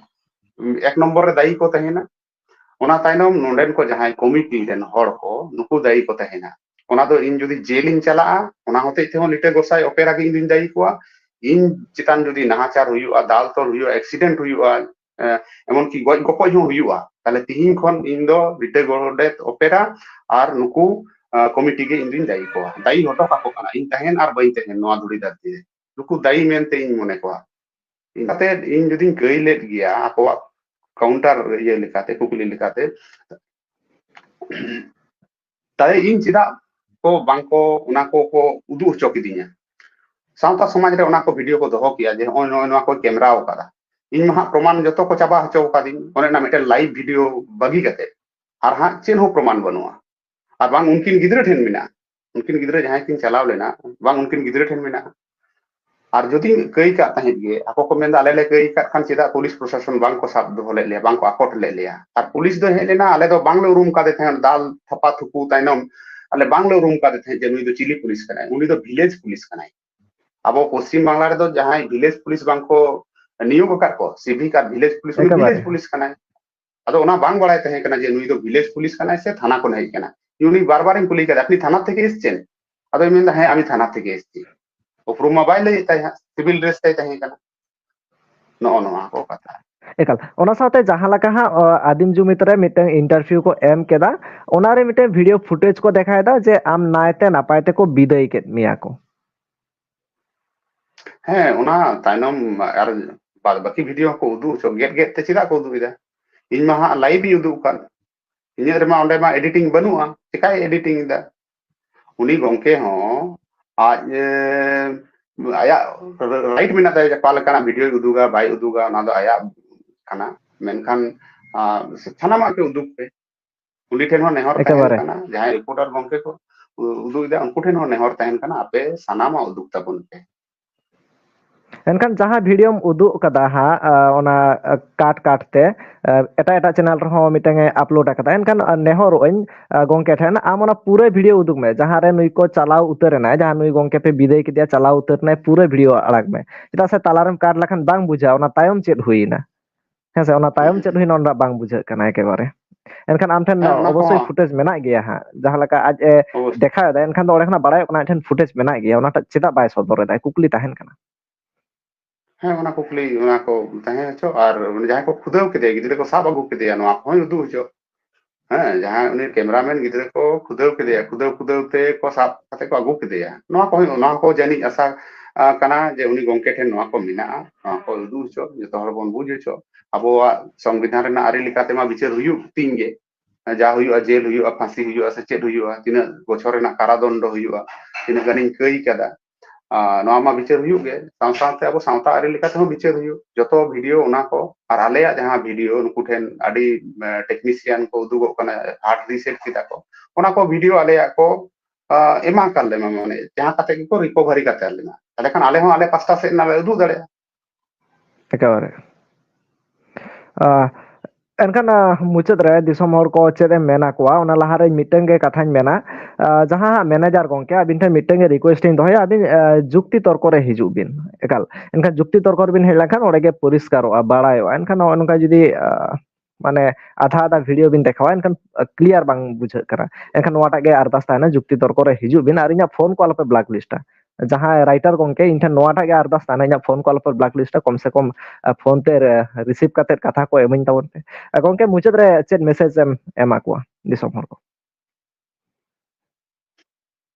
ᱮᱠ ᱱᱚᱢᱵᱚᱨ ᱨᱮ ᱫᱟᱭᱤ ᱠᱚ ᱛᱟᱦᱮᱱᱟ᱾ ᱚᱱᱟ ᱛᱟᱭᱱᱚᱢ ᱱᱚᱰᱮᱱ ᱠᱚ ᱡᱟᱦᱟᱸᱭ committee ᱨᱮᱱ ᱦᱚᱲ ᱠᱚ, ᱱᱩᱠᱩ ᱫᱟᱭᱤ ᱠᱚ ᱛᱟᱦᱮᱱᱟ᱾ ᱚᱱᱟ ᱫᱚ ᱤᱧ ᱡᱩᱫᱤ ᱡᱮᱞ ᱤᱧ ᱪᱟᱞᱟᱜᱼᱟ, ᱚᱱᱟ ᱦᱚᱛᱮᱡ ᱛᱮᱦᱚᱸ ᱞᱤᱴᱟᱹ ᱜᱚᱸᱥᱟᱭ ᱚᱯᱮᱨᱟ ᱜᱮ ᱤᱧ ᱫᱩᱧ ᱫᱟᱭᱤ ᱠᱚᱣᱟ᱾ ᱤᱧ ᱪᱮᱛᱟᱱ ᱡᱩᱫᱤ ᱱᱟᱦᱟᱪᱟᱨ ᱦᱩᱭᱩᱜᱼᱟ, ᱫᱟᱞ ᱛᱚᱞ ᱦᱩᱭᱩᱜᱼᱟ, accident ᱦᱩᱭᱩᱜᱼᱟ, ᱮ, ᱮᱢᱚᱱᱠᱤ ᱜᱚᱡ ᱜᱚᱯᱚᱡ ᱦᱚᱸ ᱦᱩᱭᱩᱜᱼᱟ, ᱛᱟᱦᱞᱮ ᱛᱤᱦᱤᱧ ᱠᱷᱚᱱ ᱤᱧ ᱫᱚ ᱞᱤᱴᱟᱹ ᱜᱚᱰᱮᱛ ᱚᱯᱮᱨᱟ ᱟᱨ ᱱᱩᱠᱩ, ᱠᱚᱢᱤᱴᱤ ᱜᱮ ᱤᱧ ᱫᱩᱧ ᱫᱟᱭᱤ ᱠᱚᱣᱟ, ᱫᱟᱭᱤ ᱦᱚᱴᱚ ᱠᱟᱠᱚ ᱠᱟᱱᱟ᱾ ᱤᱧ ᱛᱟᱦᱮᱱ ᱟᱨ ᱵᱟᱹᱧ ᱛᱟᱦᱮᱱ ᱱᱚᱣᱟ ᱫᱷᱩᱲᱤ ᱫᱷᱟᱹᱨᱛᱤ ᱨᱮ, ᱱᱩᱠᱩ ᱫᱟᱭᱤ ᱢᱮᱱᱛᱮ ᱤᱧ ᱢᱚᱱᱮ ᱠᱚᱣᱟ᱾ ᱤᱧ ᱠᱟᱛᱮ ᱤᱧ ᱡᱩᱫᱤᱧ ᱠᱟᱹᱭ ᱞᱮᱫ ᱜᱮᱭᱟ ᱟᱠᱚᱣᱟᱜ ᱠᱟᱣᱩᱱᱴᱟᱨ ᱤᱭᱟᱹ ᱞᱮᱠᱟᱛᱮ, ᱠᱩᱠᱞᱤ ᱞᱮᱠᱟᱛᱮ, ᱛᱟᱦᱞᱮ ᱤᱧ ᱪᱮᱫᱟᱜ ᱠᱚ ᱵᱟᱝ ᱠᱚ ᱚᱱᱟ ᱠᱚ ᱠᱚ ᱩᱫᱩᱜ ᱦᱚᱪᱚ ᱠᱤᱫᱤᱧᱟ? ᱥᱟᱶᱛᱟ ᱥᱚᱢᱟᱡᱽ ᱨᱮ ᱚᱱᱟ ᱠᱚ ᱵᱷᱤᱰᱤᱭᱳ ᱠᱚ ᱫᱚᱦᱚ ᱠᱮᱭᱟ ᱡᱮ ᱱᱚᱜᱼᱚᱭ ᱱᱚᱜᱼᱚᱭ ᱱᱚᱣᱟ ᱠᱚ ᱠᱮᱢᱨᱟᱣ ᱟᱠᱟᱫᱟ᱾ ᱤᱧ ᱢᱟ ᱦᱟᱸᱜ ᱯᱨᱚᱢᱟᱱ ᱡᱚᱛᱚ ᱠᱚ ᱪᱟᱵᱟ ᱦᱚᱪᱚ ᱟᱠᱟᱫᱤᱧ, ᱚᱱᱮ ᱚᱱᱟ ᱢᱤᱫᱴᱮᱱ ᱞᱟᱭᱤᱵᱷ ᱵᱷᱤᱰᱤᱭᱳ ᱵᱟᱹᱜᱤ ᱠᱟᱛᱮ᱾ ᱟᱨ ᱦᱟᱸᱜ ᱪᱮᱫ ᱦᱚᱸ ᱯᱨᱚᱢᱟᱱ ᱵᱟᱹᱱᱩᱜᱼᱟ᱾ ᱟᱨ ᱵᱟᱝ ᱩᱱᱠᱤᱱ ᱜᱤᱫᱽᱨᱟᱹ ᱴᱷᱮᱱ ᱢᱮᱱᱟᱜᱼᱟ, ᱩᱱᱠᱤᱱ ᱜᱤᱫᱽᱨᱟᱹ ᱡᱟᱦᱟᱸᱭ ᱠᱤᱱ ᱪᱟᱞᱟᱣ ᱞᱮᱱᱟ, ᱵᱟᱝ ᱩᱱᱠᱤᱱ ᱜᱤᱫᱽᱨᱟᱹ ᱴᱷᱮᱱ ᱢᱮᱱᱟᱜᱼᱟ᱾ ᱟᱨ ᱡᱩᱫᱤ ᱠᱟᱹᱭ ᱠᱟᱜ ᱛᱟᱦᱮᱸᱫ ᱜᱮ, ᱟᱠᱚ ᱠᱚ ᱢᱮᱱᱫᱟ, ᱟᱞᱮ ᱞᱮ ᱠᱟᱹᱭ ᱠᱟᱜ ᱠᱷᱟᱱ ᱪᱮᱫᱟᱜ ᱯᱩᱞᱤᱥ ᱯᱨᱚᱥᱟᱥᱚᱱ ᱵᱟᱝ ᱠᱚ ᱥᱟᱵ ᱫᱚᱦᱚ ᱞᱮᱫ ᱞᱮᱭᱟ, ᱵᱟᱝ ᱠᱚ ᱟᱠᱚᱴ ᱞᱮᱫ ᱞᱮᱭᱟ? ᱟᱨ ᱯᱩᱞᱤᱥ ᱫᱚ ᱦᱮᱡ ᱞᱮᱱᱟ, ᱟᱞᱮ ᱫᱚ ᱵᱟᱝᱞᱮ ᱩᱨᱩᱢ ᱠᱟᱫᱮ ᱛᱟᱦᱮᱸᱫ, ᱫᱟᱞ ᱛᱷᱟᱯᱟ ᱛᱷᱩᱯᱩ ᱛᱟᱭᱱᱚᱢ ᱟᱞᱮ ᱵᱟᱝᱞᱮ ᱩᱨᱩᱢ ᱠᱟᱫᱮ ᱛᱟᱦᱮᱸᱫ ᱡᱮ ᱱᱩᱭ ᱫᱚ ᱪᱤᱞᱤ ᱯᱩᱞᱤᱥ ᱠᱟᱱᱟᱭ, ᱩᱱᱤ ᱫᱚ ᱵᱷᱤᱞᱮᱡᱽ ᱯᱩᱞᱤᱥ ᱠᱟᱱᱟᱭ᱾ ᱟᱵᱚ ᱯᱚᱥᱪᱤᱢ ᱵᱟᱝᱞᱟ ᱨᱮᱫᱚ ᱡᱟᱦᱟᱸᱭ ᱵᱷᱤᱞᱮᱡᱽ ᱯᱩᱞᱤᱥ ᱵᱟᱝ ᱠᱚ ᱱᱤᱭᱳᱜ ᱟᱠᱟᱫ ᱠᱚ, ᱥᱤᱵᱷᱤᱠ ᱟᱨ ᱵᱷᱤᱞᱮᱡᱽ ᱯᱩᱞᱤᱥ, ᱩᱱᱤ ᱮᱠᱮᱵᱟᱨᱮ᱾ ᱵᱷᱤᱞᱮᱡᱽ ᱯᱩᱞᱤᱥ ᱠᱟᱱᱟᱭ᱾ ᱟᱫᱚ ᱚᱱᱟ ᱵᱟᱝ ᱵᱟᱲᱟᱭ ᱛᱟᱦᱮᱸ ᱠᱟᱱᱟ ᱡᱮ ᱱᱩᱭ ᱫᱚ ᱵᱷᱤᱞᱮᱡᱽ ᱯᱩᱞᱤᱥ ᱠᱟᱱᱟᱭ ᱥᱮ ᱛᱷᱟᱱᱟ ᱠᱷᱚᱱ ᱦᱮᱡ ᱠᱟᱱᱟ᱾ ᱩᱱᱤ ᱵᱟᱨ ᱵᱟᱨᱤᱧ ᱠᱩᱞᱤ ᱠᱟᱫᱮᱭᱟ, "ᱟᱯᱱᱤ ᱛᱷᱟᱱᱟ ᱛᱷᱮᱠᱮ ᱮᱥᱪᱮᱱ?" ᱟᱫᱚᱭ ᱢᱮᱱᱫᱟ, "ᱦᱮᱸ, ᱟᱢᱤ ᱛᱷᱟᱱᱟ ᱛᱷᱮᱠᱮ ᱮᱥᱪᱤ᱾" ᱩᱯᱨᱩᱢ ᱢᱟ ᱵᱟᱭ ᱞᱟᱹᱭᱮᱫ ᱛᱟᱦᱮᱸᱫ, ᱥᱤᱵᱤᱞ ᱰᱨᱮᱥ ᱛᱟᱭ ᱛᱟᱦᱮᱸ ᱠᱟᱱᱟ᱾ ᱱᱚᱜᱼᱚ ᱱᱚᱣᱟ ᱠᱚ ᱠᱟᱛᱷᱟ᱾ ᱮᱠᱟᱞ, ᱚᱱᱟ ᱥᱟᱶᱛᱮ ᱡᱟᱦᱟᱸ ᱞᱮᱠᱟ ᱦᱟᱸᱜ, ᱚ, ᱟᱹᱫᱤᱢ ᱡᱩᱢᱤᱫ ᱨᱮ ᱢᱤᱫᱴᱟᱝ ᱤᱱᱴᱟᱨᱵᱷᱤᱭᱩ ᱠᱚ ᱮᱢ ᱠᱮᱫᱟ, ᱚᱱᱟ ᱨᱮ ᱢᱤᱫᱴᱟᱝ ᱵᱷᱤᱰᱤᱭᱳ ᱯᱷᱩᱴᱮᱡᱽ ᱠᱚ ᱫᱮᱠᱷᱟᱣᱮᱫᱟ ᱡᱮ ᱟᱢ ᱱᱟᱭᱛᱮ ᱱᱟᱯᱟᱭ ᱛᱮᱠᱚ ᱵᱤᱫᱟᱹᱭ ᱠᱮᱫ ᱢᱮᱭᱟ ᱠᱚ᱾ ᱦᱮᱸ, ᱚᱱᱟ ᱛᱟᱭᱱᱚᱢ ᱟᱨ ᱵᱟᱫ ᱵᱟᱹᱠᱤ ᱵᱷᱤᱰᱤᱭᱳ ᱦᱚᱸᱠᱚ ᱩᱫᱩᱜ ᱦᱚᱪᱚ, ᱜᱮᱫ ᱜᱮᱫ ᱛᱮ ᱪᱮᱫᱟᱜ ᱠᱚ ᱩᱫᱩᱜ ᱮᱫᱟ? ᱤᱧ ᱢᱟ ᱦᱟᱸᱜ ᱞᱟᱭᱤᱵᱷ ᱤᱧ ᱩᱫᱩᱜ ᱟᱠᱟᱫ, ᱤᱧᱟᱹᱜ ᱨᱮᱢᱟ ᱚᱸᱰᱮ ᱢᱟ ᱮᱰᱤᱴᱤᱝ ᱵᱟᱹᱱᱩᱜᱼᱟ, ᱪᱮᱠᱟᱭ ᱮᱰᱤᱴᱤᱝ ᱮᱫᱟ? ᱩᱱᱤ ᱜᱚᱝᱠᱮ ᱦᱚᱸ ᱟᱡ, ᱮ, ᱟᱭᱟᱜ ᱨᱟᱭᱤᱴ ᱢᱮᱱᱟᱜ ᱛᱟᱭᱟ ᱡᱮ ᱚᱠᱟ ᱞᱮᱠᱟᱱᱟᱜ ᱵᱷᱤᱰᱤᱭᱳᱭ ᱩᱫᱩᱜᱟ ᱵᱟᱭ ᱩᱫᱩᱜᱟ, ᱚᱱᱟ ᱫᱚ ᱟᱭᱟᱜ ᱠᱟᱱᱟ᱾ ᱢᱮᱱᱠᱷᱟᱱ, ᱟ, ᱥᱟᱱᱟᱢᱟᱜ ᱜᱮ ᱩᱫᱩᱜ ᱯᱮ᱾ ᱩᱱᱤ ᱴᱷᱮᱱ ᱦᱚᱸ ᱱᱮᱦᱚᱨ ᱛᱟᱦᱮᱱ ᱮᱠᱮᱵᱟᱨᱮ᱾ ᱠᱟᱱᱟ, ᱡᱟᱦᱟᱸᱭ ᱨᱤᱯᱳᱨᱴᱟᱨ ᱜᱚᱝᱠᱮ ᱠᱚ ᱩᱫᱩᱜ ᱮᱫᱟ, ᱩᱱᱠᱩ ᱴᱷᱮᱱ ᱦᱚᱸ ᱱᱮᱦᱚᱨ ᱛᱟᱦᱮᱱ ᱠᱟᱱᱟ, ᱟᱯᱮ ᱥᱟᱱᱟᱢᱟᱜ ᱩᱫᱩᱜ ᱛᱟᱵᱚᱱ ᱯᱮ᱾ ᱮᱱᱠᱷᱟᱱ ᱡᱟᱦᱟᱸ ᱵᱷᱤᱰᱤᱭᱳᱢ ᱩᱫᱩᱜ ᱠᱟᱫᱟ ᱦᱟᱸᱜ, ᱟ, ᱚᱱᱟ, ᱟ, ᱠᱟᱴ ᱠᱟᱴ ᱛᱮ, ᱟ, ᱮᱴᱟᱜ ᱮᱴᱟᱜ ᱪᱮᱱᱮᱞ ᱨᱮᱦᱚᱸ ᱢᱤᱫᱴᱟᱝ ᱮ ᱟᱯᱞᱳᱰ ᱟᱠᱟᱫᱟ᱾ ᱮᱱᱠᱷᱟᱱ, ᱟ, ᱱᱮᱦᱚᱨᱚᱜ ᱟᱹᱧ, ᱟ, ᱜᱚᱝᱠᱮ ᱴᱷᱮᱱ, ᱟᱢ ᱚᱱᱟ ᱯᱩᱨᱟᱹ ᱵᱷᱤᱰᱤᱭᱳ ᱩᱫᱩᱜ ᱢᱮ, ᱡᱟᱦᱟᱸ ᱨᱮ ᱱᱩᱭ ᱠᱚ ᱪᱟᱞᱟᱣ ᱩᱛᱟᱹᱨ ᱮᱱᱟᱭ, ᱡᱟᱦᱟᱸ ᱱᱩᱭ ᱜᱚᱝᱠᱮ ᱯᱮ ᱵᱤᱫᱟᱹᱭ ᱠᱮᱫᱮᱭᱟ, ᱪᱟᱞᱟᱣ ᱩᱛᱟᱹᱨ ᱮᱱᱟᱭ, ᱯᱩᱨᱟᱹ ᱵᱷᱤᱰᱤᱭᱳ ᱟᱲᱟᱜ ᱢᱮ᱾ ᱪᱮᱫᱟᱜ ᱥᱮ ᱛᱟᱞᱟᱨᱮᱢ ᱠᱟᱴ ᱞᱮᱠᱷᱟᱱ ᱵᱟᱝ ᱵᱩᱡᱷᱟᱹᱜᱼᱟ ᱚᱱᱟ ᱛᱟᱭᱚᱢ ᱪᱮᱫ ᱦᱩᱭᱮᱱᱟ᱾ ᱦᱮᱸ ᱥᱮ, ᱚᱱᱟ ᱛᱟᱭᱚᱢ ᱪᱮᱫ ᱦᱩᱭᱱᱟ ᱚᱱᱟ ᱵᱟᱝ ᱵᱩᱡᱷᱟᱹᱜ ᱠᱟᱱᱟ ᱮᱠᱮᱵᱟᱨᱮ᱾ ᱮᱱᱠᱷᱟᱱ ᱟᱢ ᱴᱷᱮᱱ ᱦᱮᱸ, ᱚᱱᱟ ᱚᱵᱚᱥᱥᱳᱭ ᱠᱚᱦᱚᱸ᱾ ᱯᱷᱩᱴᱮᱡᱽ ᱢᱮᱱᱟᱜ ᱜᱮᱭᱟ ᱦᱟᱸᱜ, ᱡᱟᱦᱟᱸ ᱞᱮᱠᱟ ᱟᱡ ᱮ ᱚᱵᱚᱥᱥᱳᱭ᱾ ᱫᱮᱠᱷᱟᱣ ᱮᱫᱟ, ᱮᱱᱠᱷᱟᱱ ᱫᱚ ᱚᱸᱰᱮ ᱠᱷᱚᱱᱟᱜ ᱵᱟᱲᱟᱭᱚᱜ ᱠᱟᱱᱟ ᱟᱡ ᱴᱷᱮᱱ ᱯᱷᱩᱴᱮᱡᱽ ᱢᱮᱱᱟᱜ ᱜᱮᱭᱟ, ᱚᱱᱟᱴᱟᱜ ᱪᱮᱫᱟᱜ ᱵᱟᱭ ᱥᱚᱫᱚᱨ ᱮᱫᱟ, ᱠᱩᱠᱞᱤ ᱛᱟᱦᱮᱱ ᱠᱟᱱᱟ᱾ ᱦᱮᱸ, ᱚᱱᱟ ᱠᱩᱠᱞᱤ, ᱚᱱᱟ ᱠᱚ ᱛᱟᱦᱮᱸ ᱦᱚᱪᱚ, ᱟᱨ ᱡᱟᱦᱟᱸᱭ ᱠᱚ ᱠᱷᱩᱫᱟᱹᱣ ᱠᱮᱫᱮᱭᱟ, ᱜᱤᱫᱽᱨᱟᱹ ᱠᱚ ᱥᱟᱵ ᱟᱹᱜᱩ ᱠᱮᱫᱮᱭᱟ, ᱱᱚᱣᱟ ᱠᱚᱦᱚᱸᱭ ᱩᱫᱩᱜ ᱦᱚᱪᱚ᱾ ᱦᱮᱸ, ᱡᱟᱦᱟᱸᱭ ᱩᱱᱤ cameraman ᱜᱤᱫᱽᱨᱟᱹ ᱠᱚ ᱠᱷᱩᱫᱟᱹᱣ ᱠᱮᱫᱮᱭᱟ, ᱠᱷᱩᱫᱟᱹᱣ ᱠᱷᱩᱫᱟᱹᱣ ᱛᱮ ᱠᱚ ᱥᱟᱵ ᱠᱟᱛᱮ ᱠᱚ ᱟᱹᱜᱩ ᱠᱮᱫᱮᱭᱟ᱾ ᱱᱚᱣᱟ ᱠᱚ, ᱱᱚᱣᱟ ᱠᱚ ᱡᱟᱹᱱᱤᱡ ᱟᱥᱟ, ᱟ, ᱠᱟᱱᱟ ᱡᱮ ᱩᱱᱤ ᱜᱚᱢᱠᱮ ᱴᱷᱮᱱ ᱱᱚᱣᱟ ᱠᱚ ᱢᱮᱱᱟᱜᱼᱟ, ᱱᱚᱣᱟ ᱠᱚ ᱩᱫᱩᱜ ᱦᱚᱪᱚ, ᱡᱚᱛᱚ ᱦᱚᱲ ᱵᱚᱱ ᱵᱩᱡᱽ ᱦᱚᱪᱚ᱾ ᱟᱵᱚᱣᱟᱜ ᱥᱚᱝᱵᱤᱫᱷᱟᱱ ᱨᱮᱱᱟᱜ ᱟᱹᱨᱤ ᱞᱮᱠᱟᱛᱮ ᱢᱟ ᱵᱤᱪᱟᱹᱨ ᱦᱩᱭᱩᱜ ᱛᱤᱧ ᱜᱮ, ᱡᱟ ᱦᱩᱭᱩᱜᱼᱟ, ᱡᱮᱞ ᱦᱩᱭᱩᱜᱼᱟ, ᱯᱷᱟᱸᱥᱤ ᱦᱩᱭᱩᱜᱼᱟ, ᱥᱮ ᱪᱮᱫ ᱦᱩᱭᱩᱜᱼᱟ, ᱛᱤᱱᱟᱹᱜ ᱵᱚᱪᱷᱚᱨ ᱨᱮᱱᱟᱜ ᱠᱟᱨᱟᱫᱚᱱᱰᱚ ᱦᱩᱭᱩᱜᱼᱟ, ᱛᱤᱱᱟᱹᱜ ᱜᱟᱱᱤᱧ ᱠᱟᱹᱭ ᱠᱟᱫᱟ, ᱟᱨ ᱱᱚᱣᱟ ᱢᱟ ᱵᱤᱪᱟᱹᱨ ᱦᱩᱭᱩᱜ ᱜᱮ, ᱥᱟᱶ ᱥᱟᱶᱛᱮ ᱟᱵᱚ ᱥᱟᱶᱛᱟ ᱟᱹᱨᱤ ᱞᱮᱠᱟ ᱛᱮᱦᱚᱸ ᱵᱤᱪᱟᱹᱨ ᱦᱩᱭᱩᱜ᱾ ᱡᱚᱛᱚ video ᱚᱱᱟ ᱠᱚ, ᱟᱨ ᱟᱞᱮᱭᱟᱜ ᱡᱟᱦᱟᱸ video ᱱᱩᱠᱩ ᱴᱷᱮᱱ ᱟᱹᱰᱤ, ᱮ, technician ᱠᱚ ᱩᱫᱩᱜᱚᱜ ᱠᱟᱱᱟ, heart reset ᱠᱮᱫᱟ ᱠᱚ, ᱚᱱᱟ ᱠᱚ video ᱟᱞᱮᱭᱟᱜ ᱠᱚ, ᱟ, ᱮᱢᱟ ᱟᱠᱟᱫ ᱞᱮᱢᱟ, ᱢᱟᱱᱮ ᱡᱟᱦᱟᱸ ᱠᱟᱛᱮ ᱜᱮᱠᱚ recovery ᱠᱟᱛᱮ ᱞᱮᱢᱟ, ᱛᱟᱦᱞᱮ ᱠᱷᱟᱱ ᱟᱞᱮ ᱦᱚᱸ ᱟᱞᱮ ᱯᱟᱥᱴᱟ ᱥᱮᱫ ᱨᱮᱱᱟᱜ ᱞᱮ ᱩᱫᱩᱜ ᱫᱟᱲᱮᱭᱟᱜᱼᱟ᱾ ᱮᱠᱮᱵᱟᱨᱮ᱾ ᱟ, ᱮᱱᱠᱷᱟᱱ, ᱟ, ᱢᱩᱪᱟᱹᱫ ᱨᱮ ᱫᱤᱥᱚᱢ ᱦᱚᱲ ᱠᱚ ᱪᱮᱫ ᱮᱢ ᱢᱮᱱᱟ ᱠᱚᱣᱟ, ᱚᱱᱟ ᱞᱟᱦᱟᱨᱮ ᱢᱤᱫᱴᱟᱝ ᱜᱮ ᱠᱟᱛᱷᱟᱧ ᱢᱮᱱᱟ᱾ ᱟ, ᱡᱟᱦᱟᱸ ᱦᱟᱸᱜ manager ᱜᱚᱢᱠᱮ, ᱟᱹᱵᱤᱱ ᱴᱷᱮᱱ ᱢᱤᱫᱴᱟᱝ ᱜᱮ request ᱤᱧ ᱫᱚᱦᱚᱭᱟ, ᱟᱹᱵᱤᱱ, ᱟ, ᱡᱩᱠᱛᱤ ᱛᱚᱨᱠᱚ ᱨᱮ ᱦᱤᱡᱩᱜ ᱵᱤᱱ᱾ ᱮᱠᱟᱞ, ᱮᱱᱠᱷᱟᱱ ᱡᱩᱠᱛᱤ ᱛᱚᱨᱠᱚ ᱨᱮᱵᱤᱱ ᱦᱮᱡ ᱞᱮᱱᱠᱷᱟᱱ ᱚᱸᱰᱮ ᱜᱮ ᱯᱚᱨᱤᱥᱠᱟᱨᱚᱜᱼᱟ, ᱵᱟᱲᱟᱭᱚᱜᱼᱟ᱾ ᱮᱱᱠᱷᱟᱱ ᱱᱚᱜᱼᱚ ᱱᱚᱝᱠᱟ ᱡᱩᱫᱤ, ᱟ, ᱢᱟᱱᱮ ᱟᱫᱷᱟ ᱟᱫᱷᱟ video ᱵᱤᱱ ᱫᱮᱠᱷᱟᱣᱟ, ᱮᱱᱠᱷᱟᱱ, ᱟ, clear ᱵᱟᱝ ᱵᱩᱡᱷᱟᱹᱜ ᱠᱟᱱᱟ᱾ ᱮᱱᱠᱷᱟᱱ ᱱᱚᱣᱟᱴᱟᱜ ᱜᱮ ᱟᱨᱫᱟᱥ ᱛᱟᱦᱮᱱᱟ, ᱡᱩᱠᱛᱤ ᱛᱚᱨᱠᱚ ᱨᱮ ᱦᱤᱡᱩᱜ ᱵᱤᱱ ᱟᱨ ᱤᱧᱟᱹᱜ phone ᱠᱚ ᱟᱞᱚᱯᱮ blacklist ᱟ᱾ ᱡᱟᱦᱟᱸᱭ writer ᱜᱚᱢᱠᱮ, ᱤᱧ ᱴᱷᱮᱱ ᱱᱚᱣᱟᱴᱟᱜ ᱜᱮ ᱟᱨᱫᱟᱥ ᱛᱟᱦᱮᱱᱟ, ᱤᱧᱟᱹᱜ phone ᱠᱚ ᱟᱞᱚᱯᱮ blacklist ᱟ, ᱠᱚᱢ ᱥᱮ ᱠᱚᱢ, ᱟ, phone ᱛᱮ ᱨᱮ-, receive ᱠᱟᱛᱮ ᱠᱟᱛᱷᱟ ᱠᱚ ᱮᱢᱟᱹᱧ ᱛᱟᱵᱚᱱ ᱯᱮ᱾ ᱟ, ᱜᱚᱢᱠᱮ, ᱢᱩᱪᱟᱹᱫ ᱨᱮ ᱪᱮᱫ message ᱮᱢ ᱮᱢᱟ ᱠᱚᱣᱟ ᱫᱤᱥᱚᱢ ᱦᱚᱲ ᱠᱚ?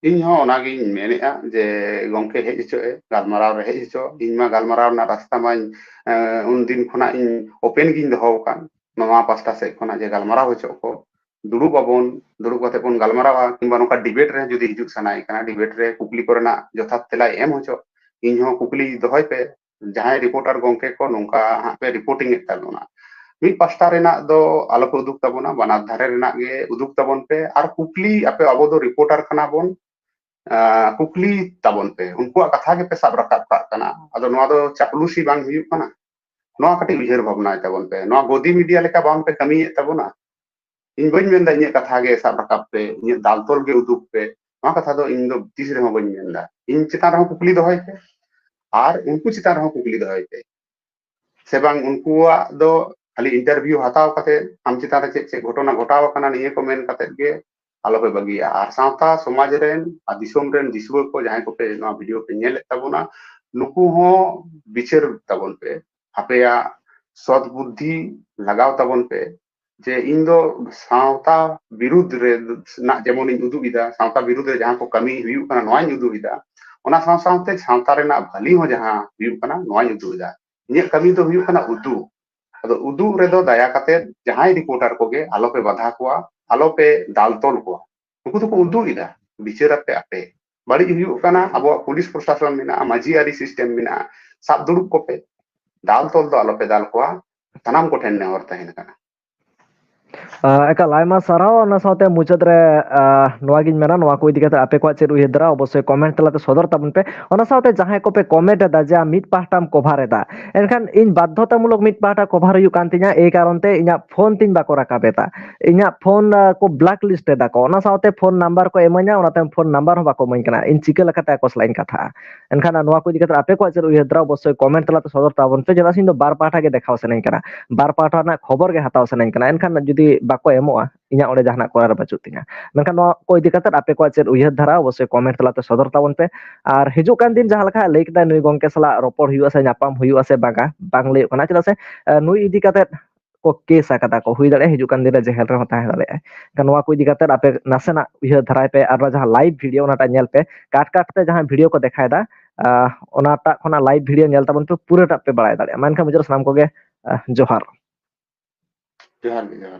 ᱤᱧ ᱦᱚᱸ ᱚᱱᱟᱜᱤᱧ ᱢᱮᱱᱮᱫᱼᱟ ᱡᱮ ᱜᱚᱢᱠᱮ ᱦᱮᱡ ᱦᱚᱪᱚᱜ ᱮ, ᱜᱟᱞᱢᱟᱨᱟᱣ ᱨᱮ ᱦᱮᱡ ᱦᱚᱪᱚ᱾ ᱤᱧ ᱢᱟ ᱜᱟᱞᱢᱟᱨᱟᱣ ᱨᱮᱱᱟᱜ ᱨᱟᱥᱛᱟ ᱢᱟᱧ, ᱮ, ᱩᱱᱫᱤᱱ ᱠᱷᱚᱱᱟᱜ ᱤᱧ open ᱜᱤᱧ ᱫᱚᱦᱚ ᱟᱠᱟᱫ ᱱᱚᱣᱟ ᱯᱟᱥᱴᱟ ᱥᱮᱫ ᱠᱷᱚᱱᱟᱜ ᱡᱮ ᱜᱟᱞᱢᱟᱨᱟᱣ ᱦᱚᱪᱚᱜ ᱠᱚ, ᱫᱩᱲᱩᱵ ᱟᱵᱚᱱ, ᱫᱩᱲᱩᱵ ᱠᱟᱛᱮ ᱵᱚᱱ ᱜᱟᱞᱢᱟᱨᱟᱣᱟ, ᱠᱤᱝᱵᱟ ᱱᱚᱝᱠᱟ debate ᱨᱮ ᱡᱩᱫᱤ ᱦᱤᱡᱩᱜ ᱥᱟᱱᱟᱭᱮ ᱠᱟᱱᱟ, debate ᱨᱮ ᱠᱩᱠᱞᱤ ᱠᱚᱨᱮᱱᱟᱜ ᱡᱚᱛᱷᱟᱛ ᱛᱮᱞᱟᱭ ᱮᱢ ᱦᱚᱪᱚ᱾ ᱤᱧ ᱦᱚᱸ ᱠᱩᱠᱞᱤ ᱫᱚᱦᱚᱭ ᱯᱮ, ᱡᱟᱦᱟᱸᱭ reporter ᱜᱚᱢᱠᱮ ᱠᱚ ᱱᱚᱝᱠᱟ ᱦᱟᱸᱜ ᱯᱮ reporting ᱮᱫ ᱛᱟᱵᱚᱱᱟ, ᱢᱤᱫ ᱯᱟᱥᱴᱟ ᱨᱮᱱᱟᱜ ᱫᱚ ᱟᱞᱚᱯᱮ ᱩᱫᱩᱜ ᱛᱟᱵᱚᱱᱟ, ᱵᱟᱱᱟᱨ ᱫᱷᱟᱨᱮ ᱨᱮᱱᱟᱜ ᱜᱮ ᱩᱫᱩᱜ ᱛᱟᱵᱚᱱ ᱯᱮ᱾ ᱟᱨ ᱠᱩᱠᱞᱤ, ᱟᱯᱮ, ᱟᱵᱚ ᱫᱚ reporter ᱠᱟᱱᱟ ᱵᱚᱱ, ᱟᱸ, ᱠᱩᱠᱞᱤ ᱛᱟᱵᱚᱱ ᱯᱮ, ᱩᱱᱠᱩᱣᱟᱜ ᱠᱟᱛᱷᱟ ᱜᱮᱯᱮ ᱥᱟᱵ ᱨᱟᱠᱟᱵ ᱠᱟᱜ ᱠᱟᱱᱟ᱾ ᱟᱫᱚ ᱱᱚᱣᱟ ᱫᱚ ᱪᱟᱯᱞᱩᱥᱤ ᱵᱟᱝ ᱦᱩᱭᱩᱜ ᱠᱟᱱᱟ? ᱱᱚᱣᱟ ᱠᱟᱹᱴᱤᱡ ᱩᱭᱦᱟᱹᱨ ᱵᱷᱟᱵᱽᱱᱟᱭ ᱛᱟᱵᱚᱱ ᱯᱮ᱾ ᱱᱚᱣᱟ ᱜᱚᱫᱤ media ᱞᱮᱠᱟ ᱵᱟᱝ ᱯᱮ ᱠᱟᱹᱢᱤᱭᱮᱫ ᱛᱟᱵᱚᱱᱟ᱾ ᱤᱧ ᱵᱟᱹᱧ ᱢᱮᱱᱫᱟ ᱤᱧᱟᱹᱜ ᱠᱟᱛᱷᱟ ᱜᱮ ᱥᱟᱵ ᱨᱟᱠᱟᱵ ᱯᱮ, ᱤᱧᱟᱹᱜ ᱫᱟᱞ ᱛᱚᱞ ᱜᱮ ᱩᱫᱩᱜ ᱯᱮ, ᱱᱚᱣᱟ ᱠᱟᱛᱷᱟ ᱫᱚ ᱤᱧ ᱫᱚ ᱛᱤᱥ ᱨᱮᱦᱚᱸ ᱵᱟᱹᱧ ᱢᱮᱱᱫᱟ᱾ ᱤᱧ ᱪᱮᱛᱟᱱ ᱨᱮᱦᱚᱸ ᱠᱩᱠᱞᱤ ᱫᱚᱦᱚᱭ ᱯᱮ ᱟᱨ ᱩᱱᱠᱩ ᱪᱮᱛᱟᱱ ᱨᱮᱦᱚᱸ ᱠᱩᱠᱞᱤ ᱫᱚᱦᱚᱭ ᱯᱮ᱾ ᱥᱮ ᱵᱟᱝ ᱩᱱᱠᱩᱣᱟᱜ ᱫᱚ ᱠᱷᱟᱹᱞᱤ interview ᱦᱟᱛᱟᱣ ᱠᱟᱛᱮ ᱟᱢ ᱪᱮᱛᱟᱱ ᱨᱮ ᱪᱮᱫ ᱪᱮᱫ ᱜᱷᱚᱴᱚᱱᱟ ᱜᱷᱚᱴᱟᱣ ᱟᱠᱟᱱᱟ ᱱᱤᱭᱟᱹ ᱠᱚ ᱢᱮᱱ ᱠᱟᱛᱮ ᱜᱮ ᱟᱞᱚᱯᱮ ᱵᱟᱹᱜᱤᱭᱟ᱾ ᱟᱨ ᱥᱟᱶᱛᱟ ᱥᱚᱢᱟᱡᱽ ᱨᱮᱱ ᱟᱨ ᱫᱤᱥᱚᱢ ᱨᱮᱱ ᱫᱤᱥᱩᱣᱟᱹ ᱠᱚ ᱡᱟᱦᱟᱸᱭ ᱠᱚᱯᱮ ᱱᱚᱣᱟ video ᱯᱮ ᱧᱮᱞᱮᱫ ᱛᱟᱵᱚᱱᱟ, ᱱᱩᱠᱩ ᱦᱚᱸ ᱵᱤᱪᱟᱹᱨ ᱛᱟᱵᱚᱱ ᱯᱮ, ᱟᱯᱮᱭᱟᱜ ᱥᱚᱛ ᱵᱩᱫᱽᱫᱷᱤ ᱞᱟᱜᱟᱣ ᱛᱟᱵᱚᱱ ᱯᱮ᱾ ᱡᱮ ᱤᱧ ᱫᱚ ᱥᱟᱶᱛᱟ ᱵᱤᱨᱩᱫᱽ ᱨᱮ ᱨᱮᱱᱟᱜ ᱡᱮᱢᱚᱱᱤᱧ ᱩᱫᱩᱜ ᱮᱫᱟ, ᱥᱟᱶᱛᱟ ᱵᱤᱨᱩᱫᱽ ᱨᱮ ᱡᱟᱦᱟᱸ ᱠᱚ ᱠᱟᱹᱢᱤ ᱦᱩᱭᱩᱜ ᱠᱟᱱᱟ ᱱᱚᱣᱟᱧ ᱩᱫᱩᱜ ᱮᱫᱟ, ᱚᱱᱟ ᱥᱟᱶ ᱥᱟᱶᱛᱮ ᱥᱟᱶᱛᱟ ᱨᱮᱱᱟᱜ ᱵᱷᱟᱹᱞᱤ ᱦᱚᱸ ᱡᱟᱦᱟᱸ ᱦᱩᱭᱩᱜ ᱠᱟᱱᱟ ᱱᱚᱣᱟᱧ ᱩᱫᱩᱜ ᱮᱫᱟ᱾ ᱤᱧᱟᱹᱜ ᱠᱟᱹᱢᱤ ᱫᱚ ᱦᱩᱭᱩᱜ ᱠᱟᱱᱟ ᱩᱫᱩᱜ᱾ ᱟᱫᱚ ᱩᱫᱩᱜ ᱨᱮᱫᱚ ᱫᱟᱭᱟ ᱠᱟᱛᱮ ᱡᱟᱦᱟᱸᱭ ᱨᱤᱯᱳᱨᱴᱟᱨ ᱠᱚᱜᱮ ᱟᱞᱚᱯᱮ ᱵᱟᱫᱷᱟ ᱠᱚᱣᱟ, ᱟᱞᱚᱯᱮ ᱫᱟᱞ ᱛᱚᱞ ᱠᱚᱣᱟ᱾ ᱱᱩᱠᱩ ᱫᱚᱠᱚ ᱩᱫᱩᱜ ᱮᱫᱟ, ᱵᱤᱪᱟᱹᱨ ᱟᱯᱮ ᱟᱯᱮ᱾ ᱵᱟᱹᱲᱤᱡ ᱦᱩᱭᱩᱜ ᱠᱟᱱᱟ, ᱟᱵᱚᱣᱟᱜ ᱯᱩᱞᱤᱥ ᱯᱨᱚᱥᱟᱥᱚᱱ ᱢᱮᱱᱟᱜᱼᱟ, ᱢᱟᱹᱡᱷᱤ ᱟᱹᱨᱤ ᱥᱤᱥᱴᱮᱢ ᱢᱮᱱᱟᱜᱼᱟ, ᱥᱟᱵ ᱫᱩᱲᱩᱵ ᱠᱚᱯᱮ, ᱫᱟᱞ ᱛᱚᱞ ᱫᱚ ᱟᱞᱚᱯᱮ ᱫᱟᱞ ᱠᱚᱣᱟ, ᱥᱟᱱᱟᱢ ᱠᱚᱴᱷᱮᱱ ᱱᱮᱦᱚᱨ ᱛᱟᱦᱮᱱ ᱠᱟᱱᱟ᱾ ᱮᱠᱟᱞ ᱟᱭᱢᱟ ᱥᱟᱨᱦᱟᱣ᱾ ᱚᱱᱟ ᱥᱟᱶᱛᱮ ᱢᱩᱪᱟᱹᱫ ᱨᱮ ᱱᱚᱣᱟ ᱜᱤᱧ ᱢᱮᱱᱟ, ᱱᱚᱣᱟ ᱠᱚ ᱤᱫᱤ ᱠᱟᱛᱮ ᱟᱯᱮ ᱠᱚᱣᱟᱜ ᱪᱮᱫ ᱩᱭᱦᱟᱹᱨ ᱫᱷᱟᱨᱟ ᱚᱵᱚᱥᱥᱳᱭ ᱠᱚᱢᱮᱱᱴ ᱛᱟᱞᱟᱛᱮ ᱥᱚᱫᱚᱨ ᱛᱟᱵᱚᱱ ᱯᱮ᱾ ᱚᱱᱟ ᱥᱟᱶᱛᱮ ᱡᱟᱦᱟᱸᱭ ᱠᱚᱯᱮ ᱠᱚᱢᱮᱱᱴ ᱮᱫᱟ ᱡᱮ ᱟᱢ ᱢᱤᱫ ᱯᱟᱦᱴᱟᱢ ᱠᱚᱵᱷᱟᱨ ᱮᱫᱟ, ᱮᱱᱠᱷᱟᱱ ᱤᱧ ᱵᱟᱫᱽᱫᱷᱚᱛᱟᱢᱩᱞᱚᱠ ᱢᱤᱫ ᱯᱟᱦᱴᱟ ᱠᱚᱵᱷᱟᱨ ᱦᱩᱭᱩᱜ ᱠᱟᱱ ᱛᱤᱧᱟ, ᱮᱭ ᱠᱟᱨᱚᱱ ᱛᱮ ᱤᱧᱟᱹᱜ ᱯᱷᱳᱱ ᱛᱤᱧ ᱵᱟᱠᱚ ᱨᱟᱠᱟᱵ ᱮᱫᱟ, ᱤᱧᱟᱹᱜ ᱯᱷᱳᱱ ᱠᱚ ᱵᱞᱮᱠ ᱞᱤᱥᱴ ᱮᱫᱟ ᱠᱚ, ᱚᱱᱟ ᱥᱟᱶᱛᱮ ᱯᱷᱳᱱ ᱱᱟᱢᱵᱟᱨ ᱠᱚ ᱤᱢᱟᱹᱧᱟ, ᱚᱱᱟᱛᱮ ᱯᱷᱳᱱ ᱱᱟᱢᱵᱟᱨ ᱦᱚᱸ ᱵᱟᱠᱚ ᱤᱢᱟᱹᱧ ᱠᱟᱱᱟ᱾ ᱤᱧ ᱪᱤᱠᱟᱹ ᱞᱮᱠᱟᱛᱮ ᱟᱠᱚ ᱥᱟᱞᱟᱜ ᱤᱧ ᱠᱟᱛᱷᱟᱜᱼᱟ? ᱮᱱᱠᱷᱟᱱ ᱱᱚᱣᱟ ᱠᱚ ᱤᱫᱤ ᱠᱟᱛᱮ ᱟᱯᱮ ᱠᱚᱣᱟᱜ ᱪᱮᱫ ᱩᱭᱦᱟᱹᱨ ᱫᱷᱟᱨᱟ ᱚᱵᱚᱥᱥᱳᱭ ᱠᱚᱢᱮᱱᱴ ᱛᱟᱞᱟᱛᱮ ᱥᱚᱫᱚᱨ ᱛᱟᱵᱚᱱ ᱯᱮ, ᱪᱮᱫᱟᱜ ᱥᱮ ᱤᱧ ᱫᱚ ᱵᱟᱨ ᱯᱟᱦᱴᱟ ᱜᱮ ᱫᱮᱠᱷᱟᱣ ᱥᱟᱱᱟᱧ ᱠᱟᱱᱟ, ᱵᱟᱨ ᱯᱟᱦᱴᱟ ᱨᱮᱱᱟᱜ ᱠᱷᱚᱵᱚᱨ ᱜᱮ ᱦᱟᱛᱟᱣ ᱥᱟᱱᱟᱧ ᱠᱟᱱᱟ᱾ ᱮᱱᱠᱷᱟᱱ ᱡᱩᱫᱤ ᱵᱟᱠᱚ ᱮᱢᱚᱜᱼᱟ, ᱤᱧᱟᱹᱜ ᱚᱸᱰᱮ ᱡᱟᱦᱟᱱᱟᱜ ᱠᱚᱨᱟᱨ ᱵᱟᱹᱪᱩᱜ ᱛᱤᱧᱟ᱾ ᱢᱮᱱᱠᱷᱟᱱ ᱱᱚᱣᱟ ᱠᱚ ᱤᱫᱤ ᱠᱟᱛᱮ ᱟᱯᱮ ᱠᱚᱣᱟᱜ ᱪᱮᱫ ᱩᱭᱦᱟᱹᱨ ᱫᱷᱟᱨᱟ ᱚᱵᱚᱥᱥᱳᱭ ᱠᱚᱢᱮᱱᱴ ᱛᱟᱞᱟᱛᱮ ᱥᱚᱫᱚᱨ ᱛᱟᱵᱚᱱ ᱯᱮ᱾ ᱟᱨ ᱦᱤᱡᱩᱜ ᱠᱟᱱ ᱫᱤᱱ ᱡᱟᱦᱟᱸ ᱞᱮᱠᱟ ᱞᱟᱹᱭ ᱠᱮᱫᱟᱭ ᱱᱩᱭ ᱜᱚᱝᱠᱮ ᱥᱟᱞᱟᱜ ᱨᱚᱯᱚᱲ ᱦᱩᱭᱩᱜᱼᱟ ᱥᱮ ᱧᱟᱯᱟᱢ ᱦᱩᱭᱩᱜᱼᱟ ᱥᱮ ᱵᱟᱝᱟ, ᱵᱟᱝ ᱞᱟᱹᱭᱚᱜ ᱠᱟᱱᱟ, ᱪᱮᱫᱟᱜ ᱥᱮ ᱱᱩᱭ ᱤᱫᱤ ᱠᱟᱛᱮ ᱠᱚ ᱠᱮᱥ ᱟᱠᱟᱫᱟ ᱠᱚ, ᱦᱩᱭ ᱫᱟᱲᱮᱭᱟᱜᱼᱟ ᱦᱤᱡᱩᱜ ᱠᱟᱱ ᱫᱤᱱ ᱨᱮ ᱡᱮᱦᱮᱞ ᱨᱮᱦᱚᱸ ᱛᱟᱦᱮᱸ ᱫᱟᱲᱮᱭᱟᱜᱼᱟᱭ᱾ ᱮᱱᱠᱷᱟᱱ ᱱᱚᱣᱟ ᱠᱚ ᱤᱫᱤ ᱠᱟᱛᱮ ᱟᱯᱮ ᱱᱟᱥᱮᱱᱟᱜ ᱩᱭᱦᱟᱹᱨ ᱫᱷᱟᱨᱟᱭ ᱯᱮ, ᱟᱨ ᱱᱚᱣᱟ ᱡᱟᱦᱟᱸ ᱞᱟᱭᱤᱵᱷ ᱵᱷᱤᱰᱤᱭᱳ ᱚᱱᱟᱴᱟᱜ ᱧᱮᱞ ᱯᱮ, ᱠᱟᱴ ᱠᱟᱴ ᱛᱮ ᱡᱟᱦᱟᱸ ᱵᱷᱤᱰᱤᱭᱳ ᱠᱚ ᱫᱮᱠᱷᱟᱭᱮᱫᱟ, ᱟᱦ, ᱚᱱᱟᱴᱟᱜ ᱠᱷᱚᱱᱟᱜ ᱞᱟᱭᱤᱵᱷ ᱵᱷᱤᱰᱤᱭᱳ ᱧᱮᱞ ᱛᱟᱵᱚᱱ ᱯᱮ, ᱯᱩᱨᱟᱹᱴᱟᱜ ᱯᱮ ᱵᱟᱲᱟᱭ ᱫᱟᱲᱮᱭᱟᱜᱼᱟ᱾ ᱢᱟ ᱮᱱᱠᱷᱟᱱ ᱢᱩᱪᱟᱹᱫ ᱨᱮ ᱥᱟᱱᱟᱢ ᱠᱚᱜᱮ, ᱟᱦ, ᱡᱚᱦᱟᱨ᱾ ᱡᱚᱦᱟᱨ ᱜᱮ, ᱡᱚᱦᱟᱨ ᱜᱮ᱾